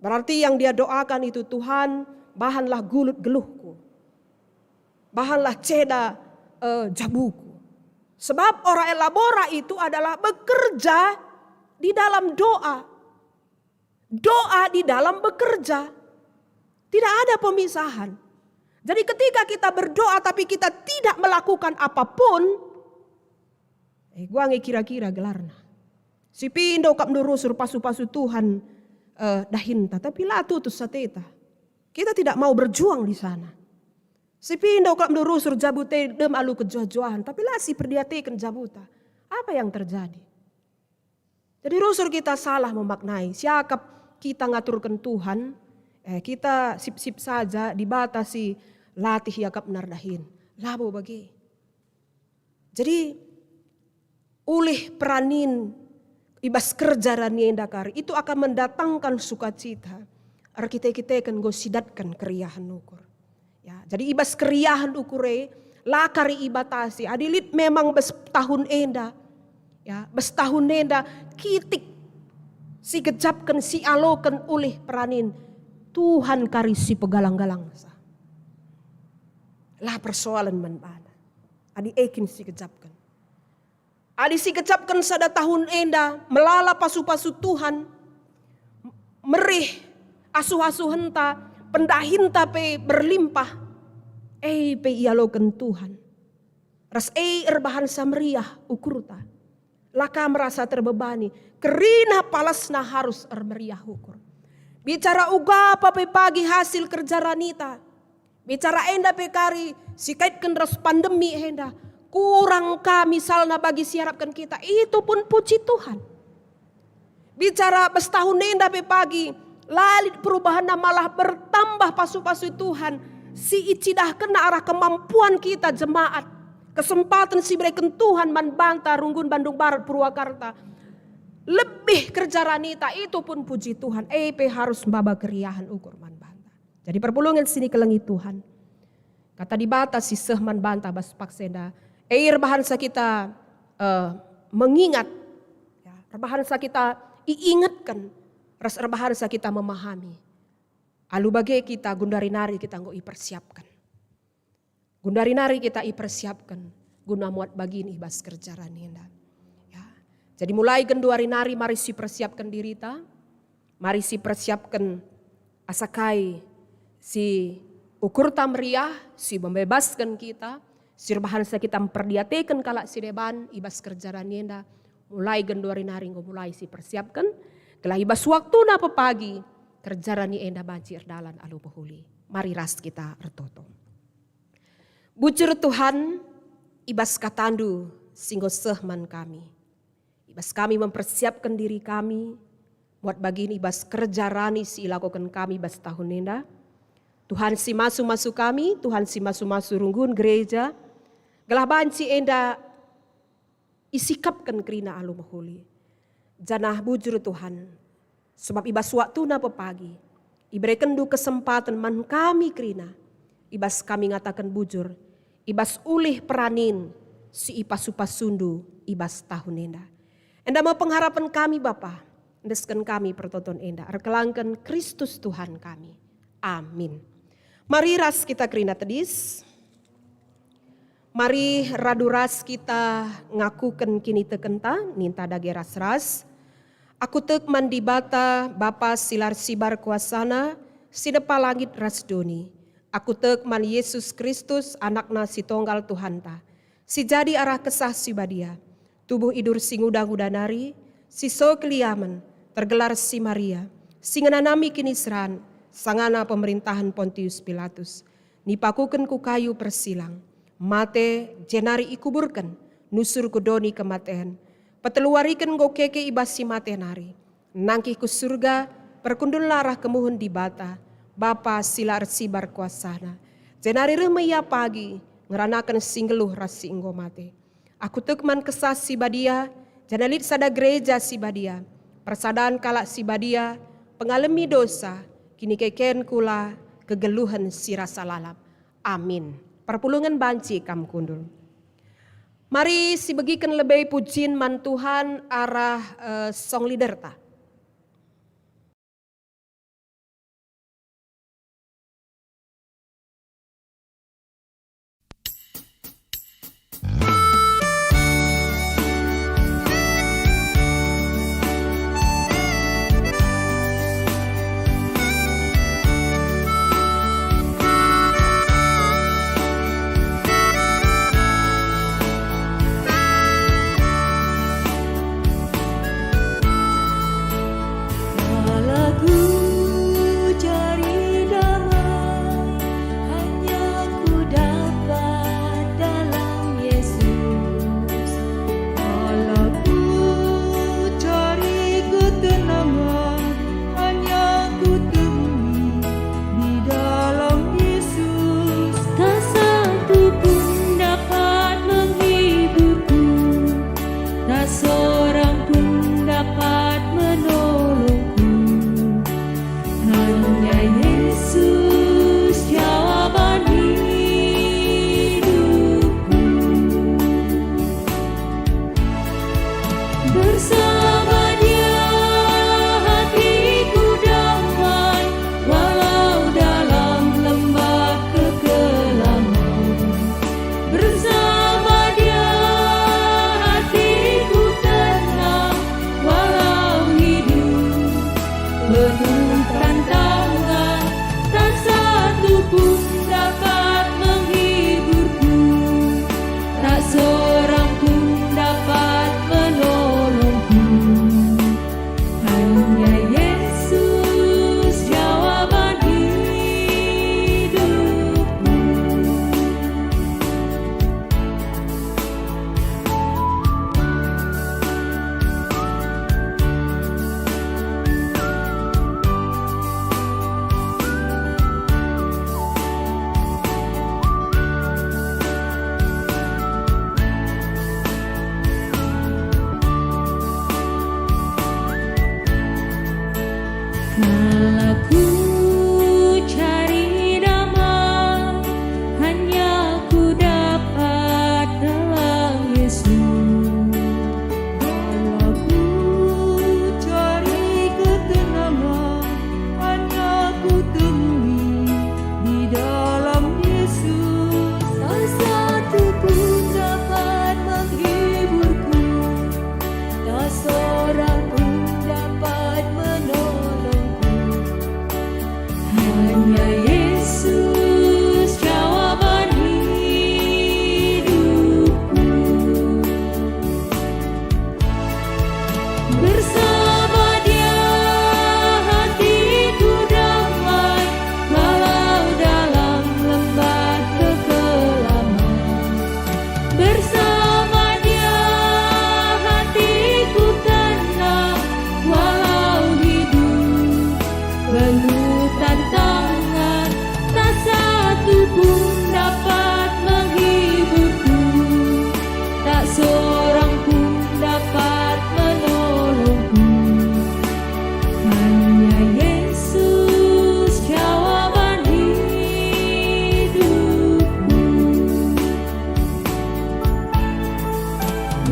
Berarti yang dia doakan itu, "Tuhan, bahanlah gulut geluhku, bahanlah ceda, eh, jabuku." Sebab o rakyat Labora itu adalah bekerja di dalam doa. Doa di dalam bekerja. Tidak ada pemisahan. Jadi ketika kita berdoa tapi kita tidak melakukan apapun, eh, gua nge kira-kira gelarna. Si pindo kap ndu rusur pasu-pasu Tuhan, eh, dahinta, tapi la tutus ateta. Kita tidak mau berjuang di sana. Si pindo kap ndu rusur jabu tedem alu kejuah-juahan, tapi la si perdiateken jabuta. Apa yang terjadi? Jadi rusur kita salah memaknai. Siakap kita ngaturken Tuhan, eh, kita sip-sip saja, Dibata si latih iakap nerdahin. Labo bage. Jadi, ulih peranin i bas kerja rani enda kari, itu akan mendatangkan sukacita. Erkite-kiteken enggo sidatken keriahen ukur. Ya, jadi i bas keriahen ukur e, la kari ibatasi. Adi lit memang bas tahun enda, ya, bas tahun enda kitik si gejapken, si aloken ulih peranin, Tuhan kari si pegalang-galangsa. La persoalen man bana. Adi e kin si gejapken. Adi si gejapken sada tahun enda melala pasu-pasu Tuhan, merih asuh-asuhenta, pendahinta pe berlimpah, e pe ialoken Tuhan. Ras e erbahansa meriah ukurta. La ka merasa terbebani, kerina palasna harus ermeriah ukur. Bicara uga pe pagi hasil kerja ranita. Bicara enda pe kari sikaitken ras pandemi enda, kurang ka misalna bagi si iarapken kita, itu pun puji Tuhan. Bicara bas tahun enda pe pagi, la lit perubahanna, malah bertambah pasu-pasu Tuhan si icidahkenna arah kemampuan kita jemaat, kesempaten si ibereken Tuhan man banta runggun Bandung Barat, Purwakarta. Lebih kerja ranita, itu pun puji Tuhan, e pe harus maba keriahen ukur man banta. Jadi perpulungen si nikelengi Tuhan. Kata Dibata si seh man banta bas paksa enda, e erbahansa kita, eh, mengingat, ya, erbahansa kita iingetken, ras erbahansa kita memahami. Alu bage kita, gundari nari kita enggo ipersiapken. Gundari nari kita ipersiapken guna muat bagin i bas kerja rani enda. Ya. Jadi mulai genduari nari mari sipersiapken dirita, mari sipersiapken asa kai si ukurta meriah, si membebasken kita, Si erbahanca kita mperdiateken kalak si deban i bas kerja rani enda, mulai genduari nari enggo mulai sipersiapken, gelah i bas waktuna pepagi kerja rani enda banci erdalan alu mehuli. Mari ras kita ertoto. Bujur Tuhan, i bas kataNdu si enggo seh man kami. I bas kami mempersiapken diri kami, muat bagin i bas kerja rani si ilakoken kami bas tahun enda. Tuhan si masu-masu kami, Tuhan si masu-masu runggun gereja, gelah banci enda isikapken kerina alu mehuli. Janah bujur Tuhan, sebab i bas waktuna pepagi, iberekenNdu kesempaten man kami kerina, i bas kami ngataken bujur, i bas ulih peranin si ipasu-pasuNdu i bas tahun enda. Enda me pengharapen kami, Bapa, endesken kami pertoton enda, erkelangken Kristus Tuhan kami. Amin. Mari ras kita kerina tedis. Mari radu ras kita ngakuken kinitekenta, ninta dage ras-ras. Aku tek man Dibata, Bapa si la ersibar kuasaNa, si nepa langit ras doni. Aku tek man Yesus Kristus, AnakNa si Tonggal Tuhanta, si jadi arah Kesah Si Badia, tubuh idur si nguda-nguda nari, si so keliamen, tergelar si Maria, si ngenanami kiniseran, sangana pemerintahen Pontius Pilatus. Nipakuken ku kayu persilang, mate, jenari ikuburken, nusur ku doni kematen. Peteluwariken enggo keke i bas si mate nari. Nangkih ku Surga, perkundulna arah kemuhen Dibata, Bapa si la ersibar kuasaNa. Jenari reh me Ia pagi, ngeranaken si nggeluh ras si enggo mate. Aku tek man Kesah Si Badia, janah lit sada gereja si badia, persadan kalak si badia, pengalemi dosa, kinikeken kula, kegeluhen si rasa lalap. Amin. Perpulungen banci kam kundul. Mari sibegiken lebe pujin man Tuhan arah, eh, song leaderta.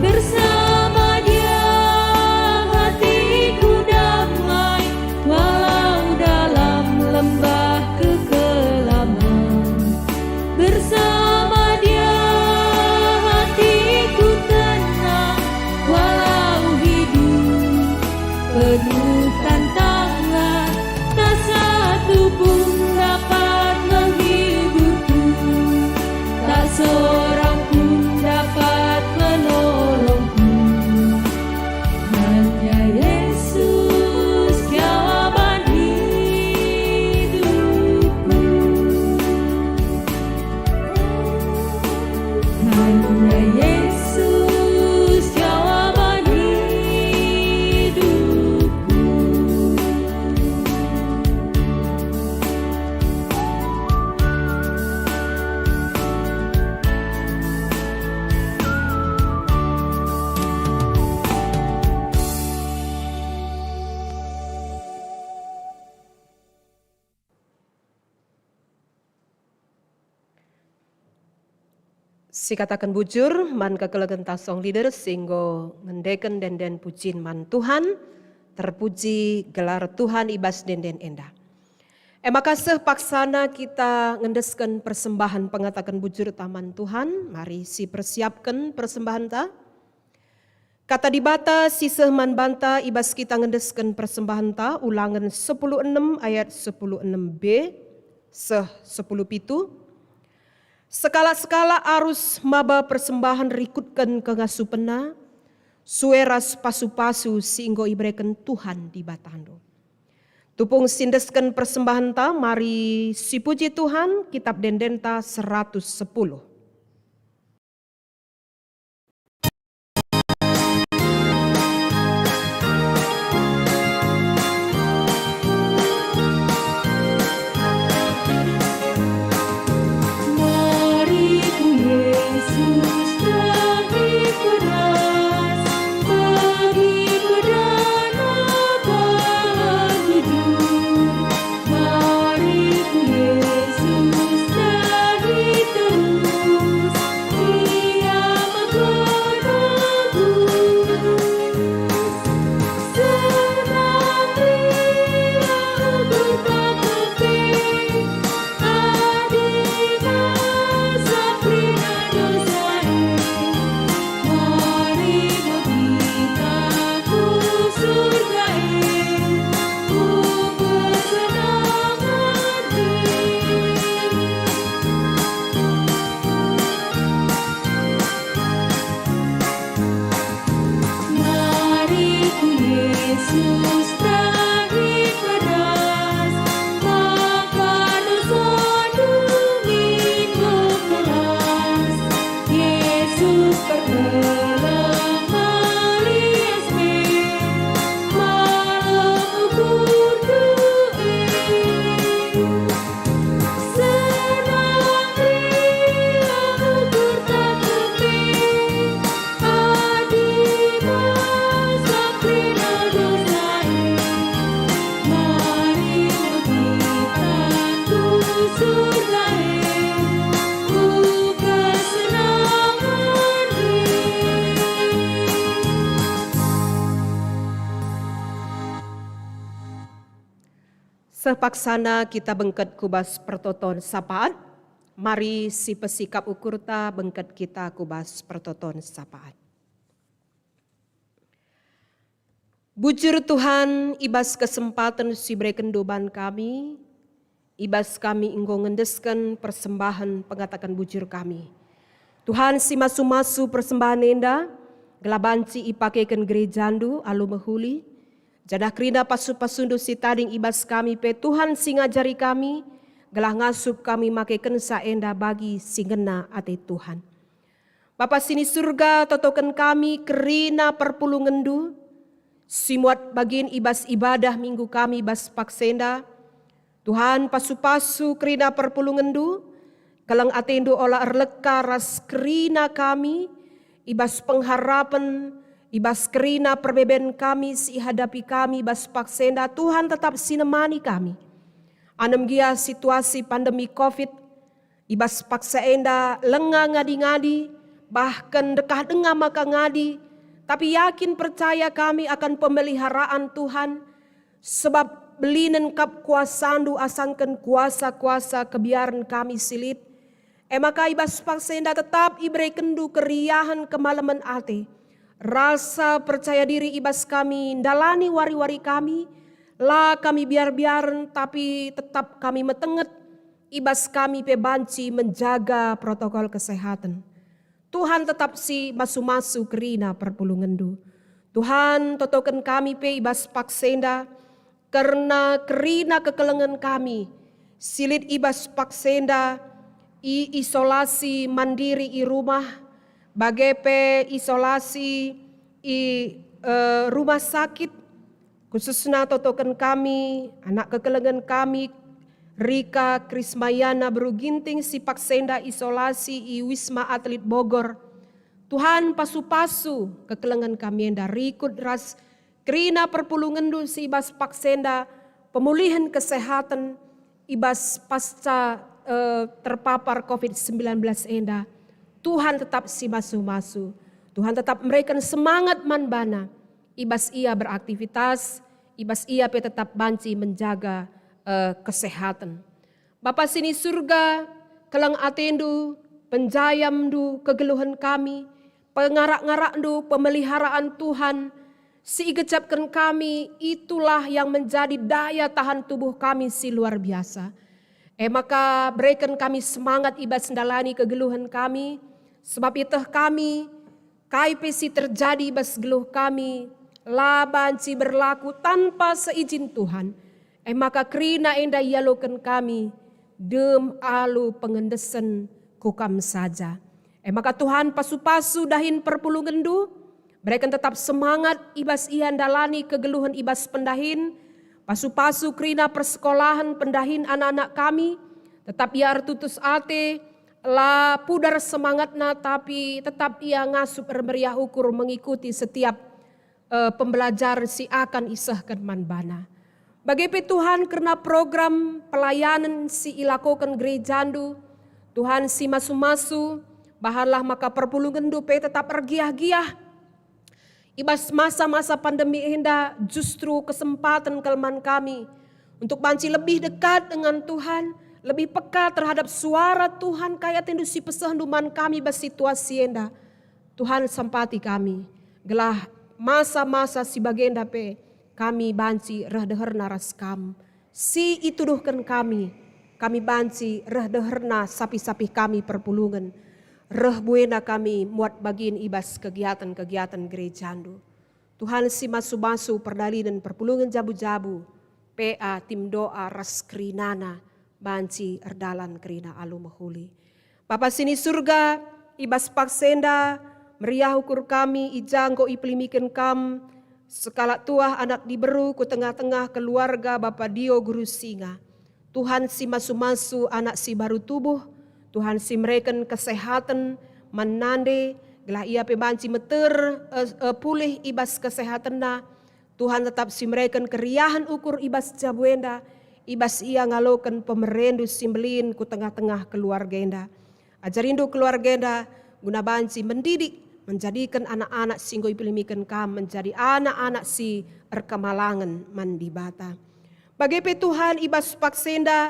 Bersama Dia hatiku damai, walau dalam lembah kekelaman. Bersama Dia hatiku tenang, walau hidup penuh tantangan. Tak satu pun dapat menghiburku, tak seorang pun dapat menolongku. Hanya Yesus jawaban hidupku. Hanya Yesus jawaban hidupku. Sikataken bujur man kekelengen ta song leader si enggo ngendeken ende-enden pujin man Tuhan, terpuji gelar Tuhan i bas ende-enden enda. E maka seh paksana kita ngendesken persembahen pengataken bujur ta man Tuhan, mari sipersiapken persembahenta. Kata Dibata si seh man banta i bas kita ngendesken persembahenta, Ulangen sepuluh enem ayat sepuluh enem b seh sepuluh pitu, "Sekalak-sekalak arus maba persembahen rikutken kengasupenna, sue ras pasu-pasu si enggo ibereken Tuhan Dibatandu." Tupung si endesken persembahenta, mari sipuji Tuhan, Kitab Ende-endenta seratus sepuluh. Mari ku Yesus, dahi pedas, bagi pedana bahan jujur. Mari ku Yesus, dahi terus, Ia menggoda bus. Senang Ia ukur tak keping, adi masak kerina dosa e. Mari kita ku surga e, ku kesenangan e. Mari ku Yesus dahi pedas, maka dosandu min enggo kelas. Yesus perkeleng merias min, malem ukurndu e. Senang Ia ukur tak keping, adi masak kerina dosa e. Mari kita ku surga e, ku kesenangan e. Seh paksana kita bengket ku bas pertoton sapaat. Mari sipesikap ukurta bengket kita ku bas pertoton sapaat. Bujur Tuhan, i bas kesempaten si iberekenndu man kami, i bas kami enggo ngendesken persembahen pengataken bujur kami. Tuhan si masu-masu persembahen enda, gelah banci ipakeken gerejandu alu mehuli, janah kerina pasu-pasundu si tading i bas kami pe Tuhan si ngajari kami, gelah ngasup kami makekenca enda bagi si ngena ate Tuhan. Bapa si ni Surga, totoken kami kerina perpulungenndu, si muat bagin i bas ibadah Minggu kami bas paksa enda. Tuhan, pasu-pasu kerina perpulungenndu, keleng atendu ola erleka ras kerina kami, i bas pengharapen, i bas kerina perbeben kami si ihadapi kami bas paksa enda, Tuhan tetap si nemani kami. Anem gia situasi pandemi covid, i bas paksa enda lenga ngadi-ngadi, bahkan ndekah denga maka ngadi, tapi yakin percaya kami akan pemeliharaan Tuhan, sebab belinen kap kuasaNdu asangken kuasa-kuasa kebiaren kami si lit. E maka i bas paksa enda tetap iberekenNdu keriahen kemalemen ate, rasa percaya diri i bas kami ndalani wari-wari kami, la kami biar-biaren, tapi tetap kami metenget, i bas kami pe banci menjaga protokol kesehatan. Tuhan tetap si masu-masu kerina perpulungenNdu. Tuhan, totoken kami pe i bas paksa enda, kerna kerina kekelengen kami, si lit i bas paksa enda, i isolasi mandiri i rumah, bage pe isolasi i, eh, rumah sakit, khususna totoken kami, anak kekelengen kami, Rika Krismayana beru Ginting si paksa enda isolasi i Wisma Atlet Bogor. Tuhan, pasu-pasu kekelengen kami enda rikut ras kerina perpulungenNdu si i bas paksa enda pemulihen kesehatan i bas pasca, eh, terpapar covid sembilan belas enda. Tuhan tetap si masu-masu. Tuhan tetap mereken semangat man bana, i bas ia beraktivitas, i bas ia pe tetap banci menjaga, eh, kesehatan. Bapa si ni Surga, keleng ateNdu, penjayamNdu, kegeluhen kami, pengarak-ngarakNdu, pemeliharaan Tuhan, si igejapken kami, itulah yang menjadi daya tahan tubuh kami si luar biasa. E maka bereken kami semangat i bas ndalani kegeluhen kami, sebab ieteh kami, kai pe si terjadi i bas geluh kami, la banci berlaku tanpa seijin Tuhan. E maka kerina enda ialoken kami, dem alu pengendesen ku Kam saja. E maka Tuhan, pasu-pasu dahin perpulungenNdu, bereken tetap semangat i bas ia ndalani kegeluhen i bas pendahin, pasu-pasu kerina persekolahen pendahin anak-anak kami, tetap ia ertutus ate, la pudar semangatna, tapi tetap ia ngasup ermeriah ukur mengikuti setiap, eh, pembelajaren si akan isehken man bana. Bage pe Tuhan, kerna program pelayanen si ilakoken gerejaNdu, Tuhan si masu-masu, bahanlah maka perpulungenNdu pe tetap ergiah-giah. I bas masa-masa pandemi enda justru kesempaten kal man kami untuk banci lebih dekat dengan Tuhan, lebih peka terhadap suara Tuhan, kai ateNdu si pesehndu man kami bas situasi enda. Tuhan, sempati kami, gelah masa-masa si bagenda pe kami banci reh deherna ras Kam. Si ituduhken kami, kami banci reh deherna sapih-sapih kami perpulungen, reh buena kami muat bagin i bas kegiaten-kegiaten gerejaNdu. Tuhan si masu-masu perdalinen perpulungen jabu-jabu, P A, tim doa ras kerinana banci erdalan kerina alu mehuli. Bapa si ni Surga, i bas paksa enda meriah ukur kami i ja enggo ipelimiken Kam sekalak tuah anak diberu ku tengah-tengah keluarga Bapa Dio Guru Singa. Tuhan si masu-masu anak si baru tubuh, Tuhan si mereken kesehaten man nande, gelah ia pe banci meter, eh, eh, pulih i bas kesehatenna. Tuhan tetap si mereken keriahen ukur i bas jabu enda, i bas ia ngaloken pemereNdu si mbelin ku tengah-tengah keluarga enda. Ajarindu keluarga enda guna banci mendidik, menjadiken anak-anak si enggo ipelimiken Kam menjadi anak-anak si erkemalangen man Dibata. Bage pe Tuhan, i bas paksa enda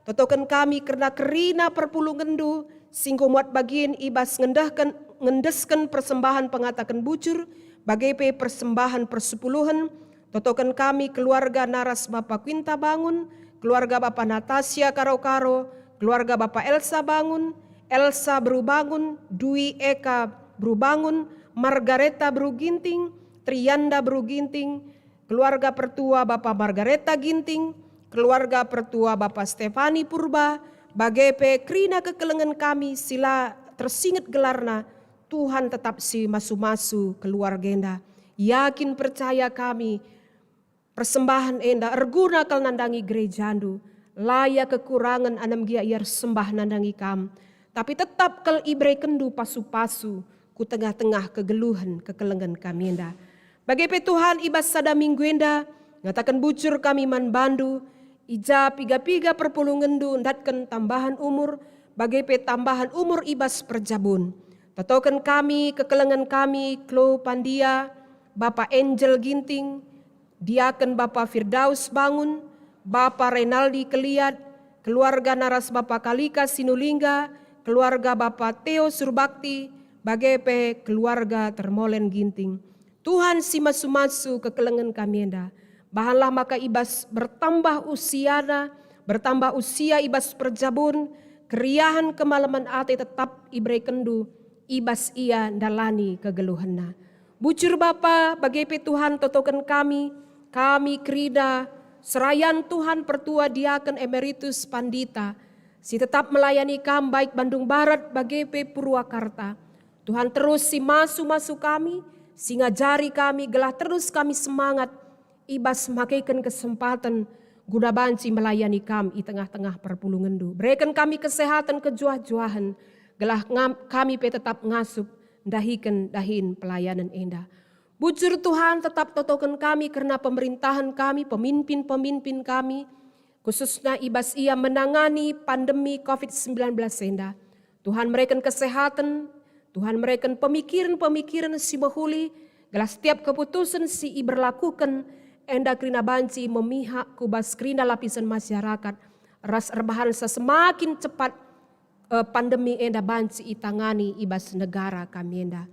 totoken kami kerna kerina perpulungenNdu si enggo muat bagin i bas ngendehken, ngendesken persembahen pengataken bujur, bage pe persembahen persepuluhen, totoken kami keluarga Naras Bapa Quinta Bangun, keluarga Bapa Natasia Karo-Karo, keluarga Bapa Elsa Bangun, Elsa Beru Bangun, Dwi Eka Beru Bangun, Margareta Beru Ginting, Trianda Beru Ginting, keluarga pertua Bapa Margareta Ginting, keluarga pertua Bapa Stefani Purba, bage pe kerina kekelengen kami si la tersinget gelarna, Tuhan tetap si masu-masu keluarga enda. Yakin percaya kami, persembahen enda erguna kal nandangi gerejaNdu, la ia kekurangen anem gia ia ersembah nandangi Kam, tapi tetap kal iberekenNdu pasu-pasu ku tengah-tengah kegeluhen kekelengen kami enda. Bage pe Tuhan, i bas sada minggu enda, ngataken bujur kami man bandu, i ja piga-piga perpulungenNdu ndatken tambahan umur, bage pe tambahan umur i bas perjabun. Totoken kami, kekelengen kami, Klo Pandia, Bapa Angel Ginting, Diaken Bapa Firdaus Bangun, Bapa Renaldi Keliat, keluargana ras Bapa Kalika Sinulingga, keluarga Bapa Teo Surbakti, bage pe keluarga Termolen Ginting. Tuhan si masu-masu kekelengen kami enda, bahanlah maka i bas bertambah usiana, bertambah usia i bas perjabun, keriahen kemalemen ate tetap iberekenndu i bas ia ndalani kegeluhenna. Bujur Bapa, bage pe Tuhan totoken kami, kami kerina serayan Tuhan Pertua Diaken Emeritus Pandita, si tetap melayani Kam baik Bandung Barat bage pe Purwakarta. Tuhan terus si masu-masu kami, si ngajari kami gelah terus kami semangat i bas makeken kesempaten guna banci melayani Kam i tengah-tengah perpulungenndu. Bereken kami kesehaten kejuah-juahen, gelah ngam-, kami pe tetap ngasup ndahiken dahin pelayanen enda. Bujur Tuhan, tetap totoken kami kerna pemerintahen kami, pemimpin-pemimpin kami, khususna i bas ia menangani pandemi covid sembilan belas enda. Tuhan mereken kesehaten, Tuhan mereken pemikiren-pemikiren si mehuli, gelah setiap keputusen si iberlakuken enda kerina banci memihak ku bas kerina lapisan masyarakat, ras erbahansa semakin cepat, eh, pandemi enda banci itangani i bas negara kami enda.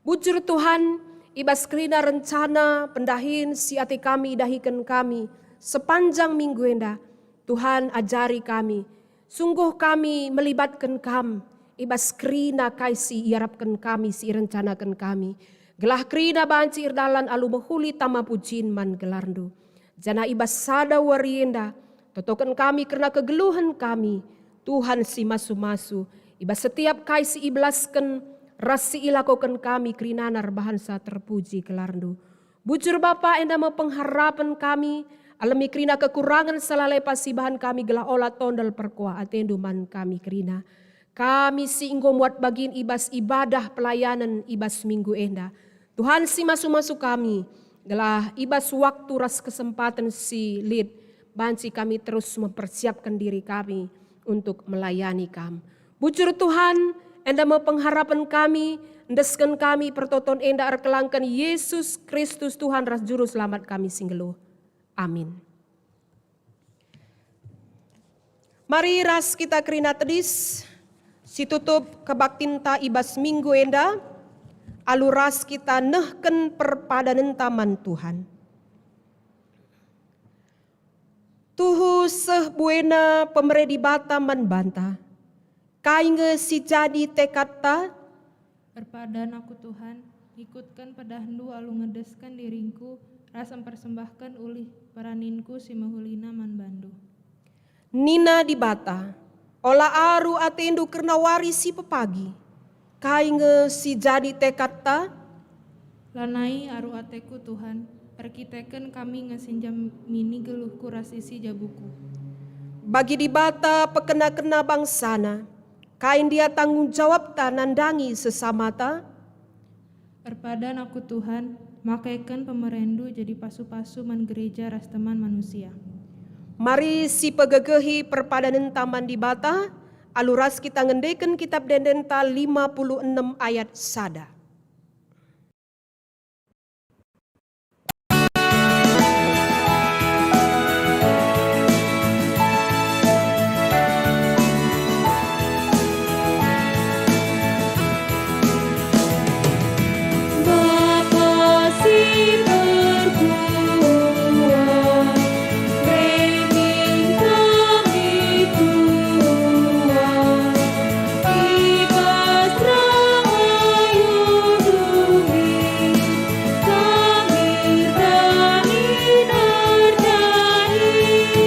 Bujur Tuhan, i bas kerina rencana pendahin si ate kami idahiken kami sepanjang minggu enda, Tuhan ajari kami, sungguh kami melibatken Kam i bas kerina kai si iarapken kami, si irencanaken kami, gelah kerina banci erdalan alu mehuli tama pujin man gelarNdu. Janah i bas sada wari enda, totoken kami kerna kegeluhen kami, Tuhan si masu-masu, i bas setiap kai si ibelasken ras si ilakoken kami kerinana erbahansa terpuji gelarNdu. Bujur Bapa, enda me pengharapen kami, alemi kerina kekurangen salah lepas si ibahan kami gelah ola tondel perkuah ateNdu man kami kerina. Kami si enggo muat bagin i bas ibadah pelayanen i bas minggu enda. Tuhan si masu-masu kami, gelah i bas waktu ras kesempaten si lit, banci kami terus mempersiapken diri kami untuk melayani Kam. Bujur Tuhan, enda me pengharapen kami, endesken kami pertoton enda erkelangken Yesus Kristus Tuhan ras Juru Selamat kami si nggeluh. Amin. Mari ras kita kerina tedis, si tutup kebaktinta i bas minggu enda, alu ras kita nehken perpadanenta man Tuhan. Tuhu seh buena pemere Dibata man banta. Kai nge si jadi tekadta? Erpadan aku, Tuhan, ngikutken pedahNdu alu ngedesken diringku ras mpersembahken ulih peraninku si mehulina man bandu. Nina Dibata, ola aru atendu kerna wari si pepagi. Kai nge si jadi tekadta? Lanai aru ateku, Tuhan, erkiteken kami nge si njamini geluhku ras isi jabuku. Bagi Dibata pekena-kena bangsaNa, kai ndia tanggung jawabta nandangi sesamata? Erpadan aku, Tuhan, makeken pemerendu jadi pasu-pasu man gereja ras teman manusia. Mari sipegegehi perpadanenta man Dibata, alu ras kita ngendeken Kitap Ende-endenta lima puluh enem ayat sada. Bapa si terpuji, Bengin kami Tuhan, i bas rahayu duri, kami erdahin erdahin.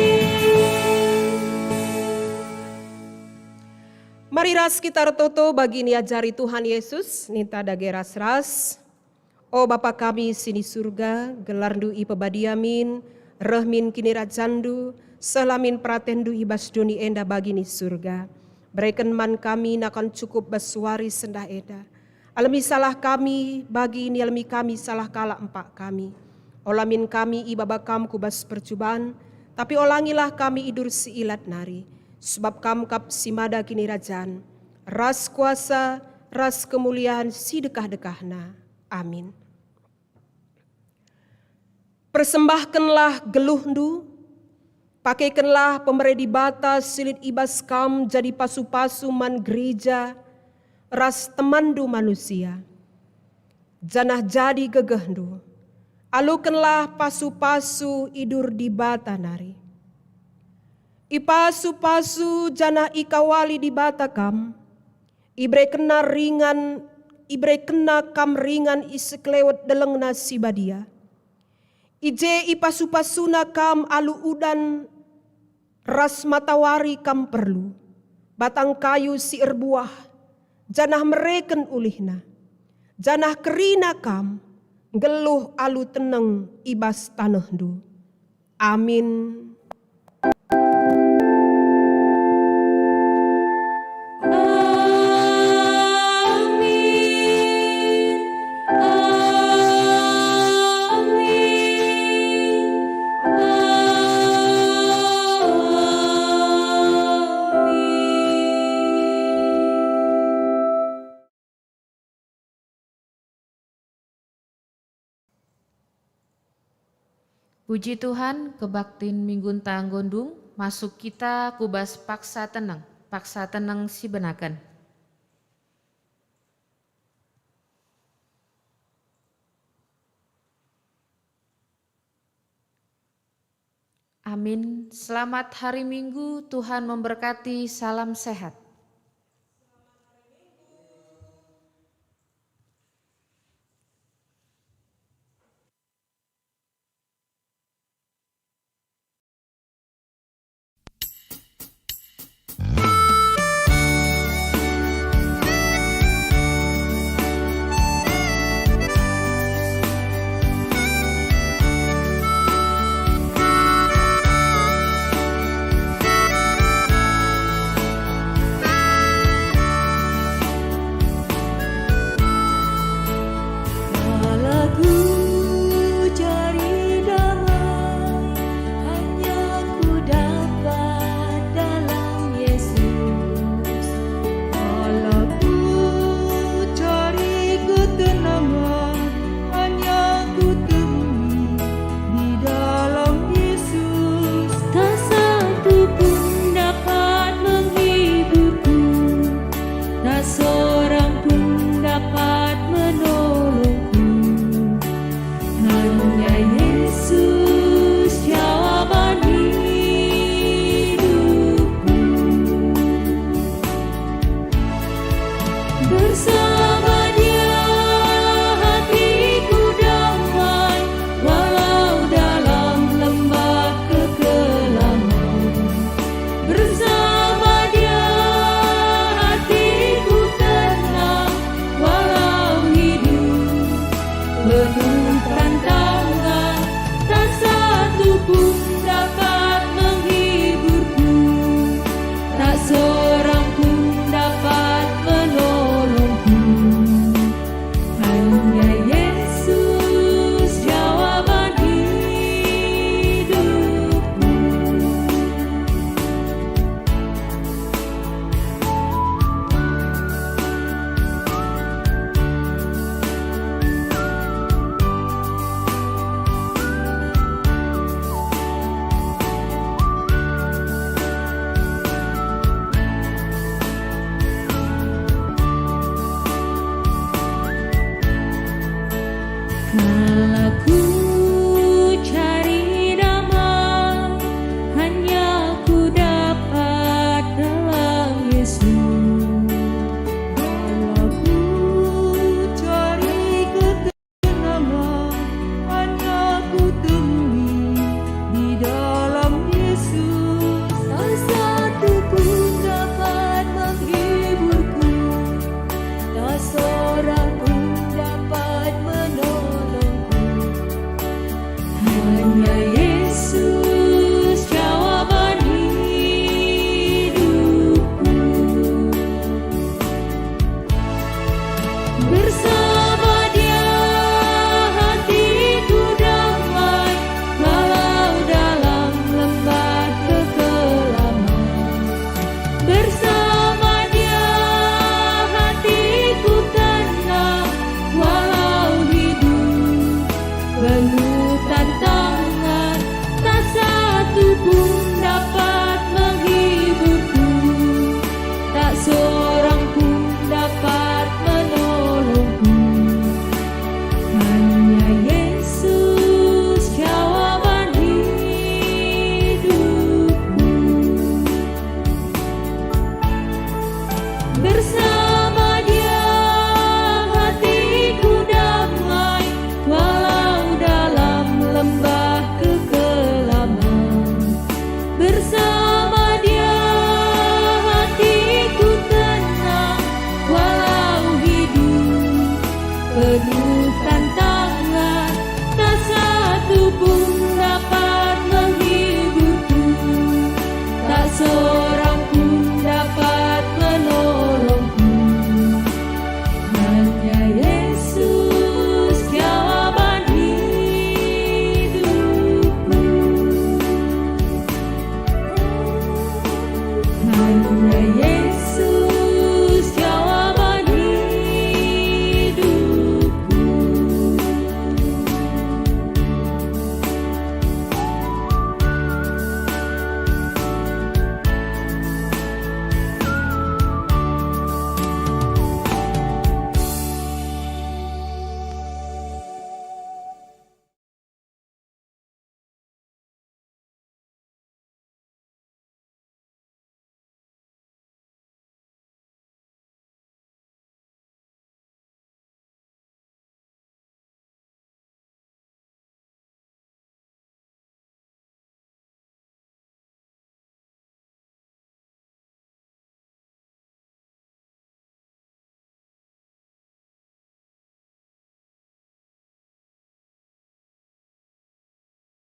Mari ras kita ertoto bagi niajari Tuhan Yesus, ninta dage ras-ras. O Bapa kami si ni Surga, gelarNdu ipebadia min, reh min kinirajanNdu, seh la min peratenNdu i bas doni enda bagi ni Surga. Bereken man kami nakan cukup bas wari sendah enda. Alemi salah kami, bagi nialemi kami salah kalak empak kami. Ola min kami ibaba Kam ku bas percuban, tapi olangilah kami idur si ilat nari, sebab Kam kap si mada kinirajan, ras kuasa, ras kemulian si dekah-dekahna. Amin. Persembahkenlah geluhndu, pakekenlah pemere Dibata si lit i bas kam jadi pasu-pasu man gereja ras temanndu manusia. Janah jadi gegehndu, alokenlah pasu-pasu idur Dibata nari. Ipasu-pasu janah ikawali Dibata kam, iberekenNa ringan, iberekenNa kam ringan i sekelewet delengNa si badia. I je ipasu-pasuNa kam alu udan ras matawari kam perlu, batang kayu si erbuah, janah mereken ulihna, janah kerina kam nggeluh alu teneng i bas tanehndu. Amin. Amin. Amin. Amin. Puji Tuhan, kebaktin minggunta enggo ndung, masuk kita ku bas paksa teneng, paksa teneng si benaken. Amin. Selamat hari Minggu, Tuhan memberkati, salam sehat. Kalau ku cari damai, hanya ku dapat dalam Yesus. Kalau ku cari ketenangan, hanya ku temui di dalam Yesus. Tak satu pun dapat menghiburku, tak seorang pun dapat menolongku. Hanya Yesus jawaban hidupku. Bersama Dia hatiku damai, walau dalam lembah kekelaman. Bersama Dia hatiku tenang, walau hidup penuh tantangan. Tak satu pun dapat menghiburku, tak seorang pun dapat menolongku. Hanya Yesus jawaban hidupku. Kalau ku cari damai, hanya ku dapat dalam Yesus. Kalau ku cari ketenangan, hanya ku temui di dalam Yesus. Tak satu pun dapat menghiburku, tak seorang pun dapat menolongku.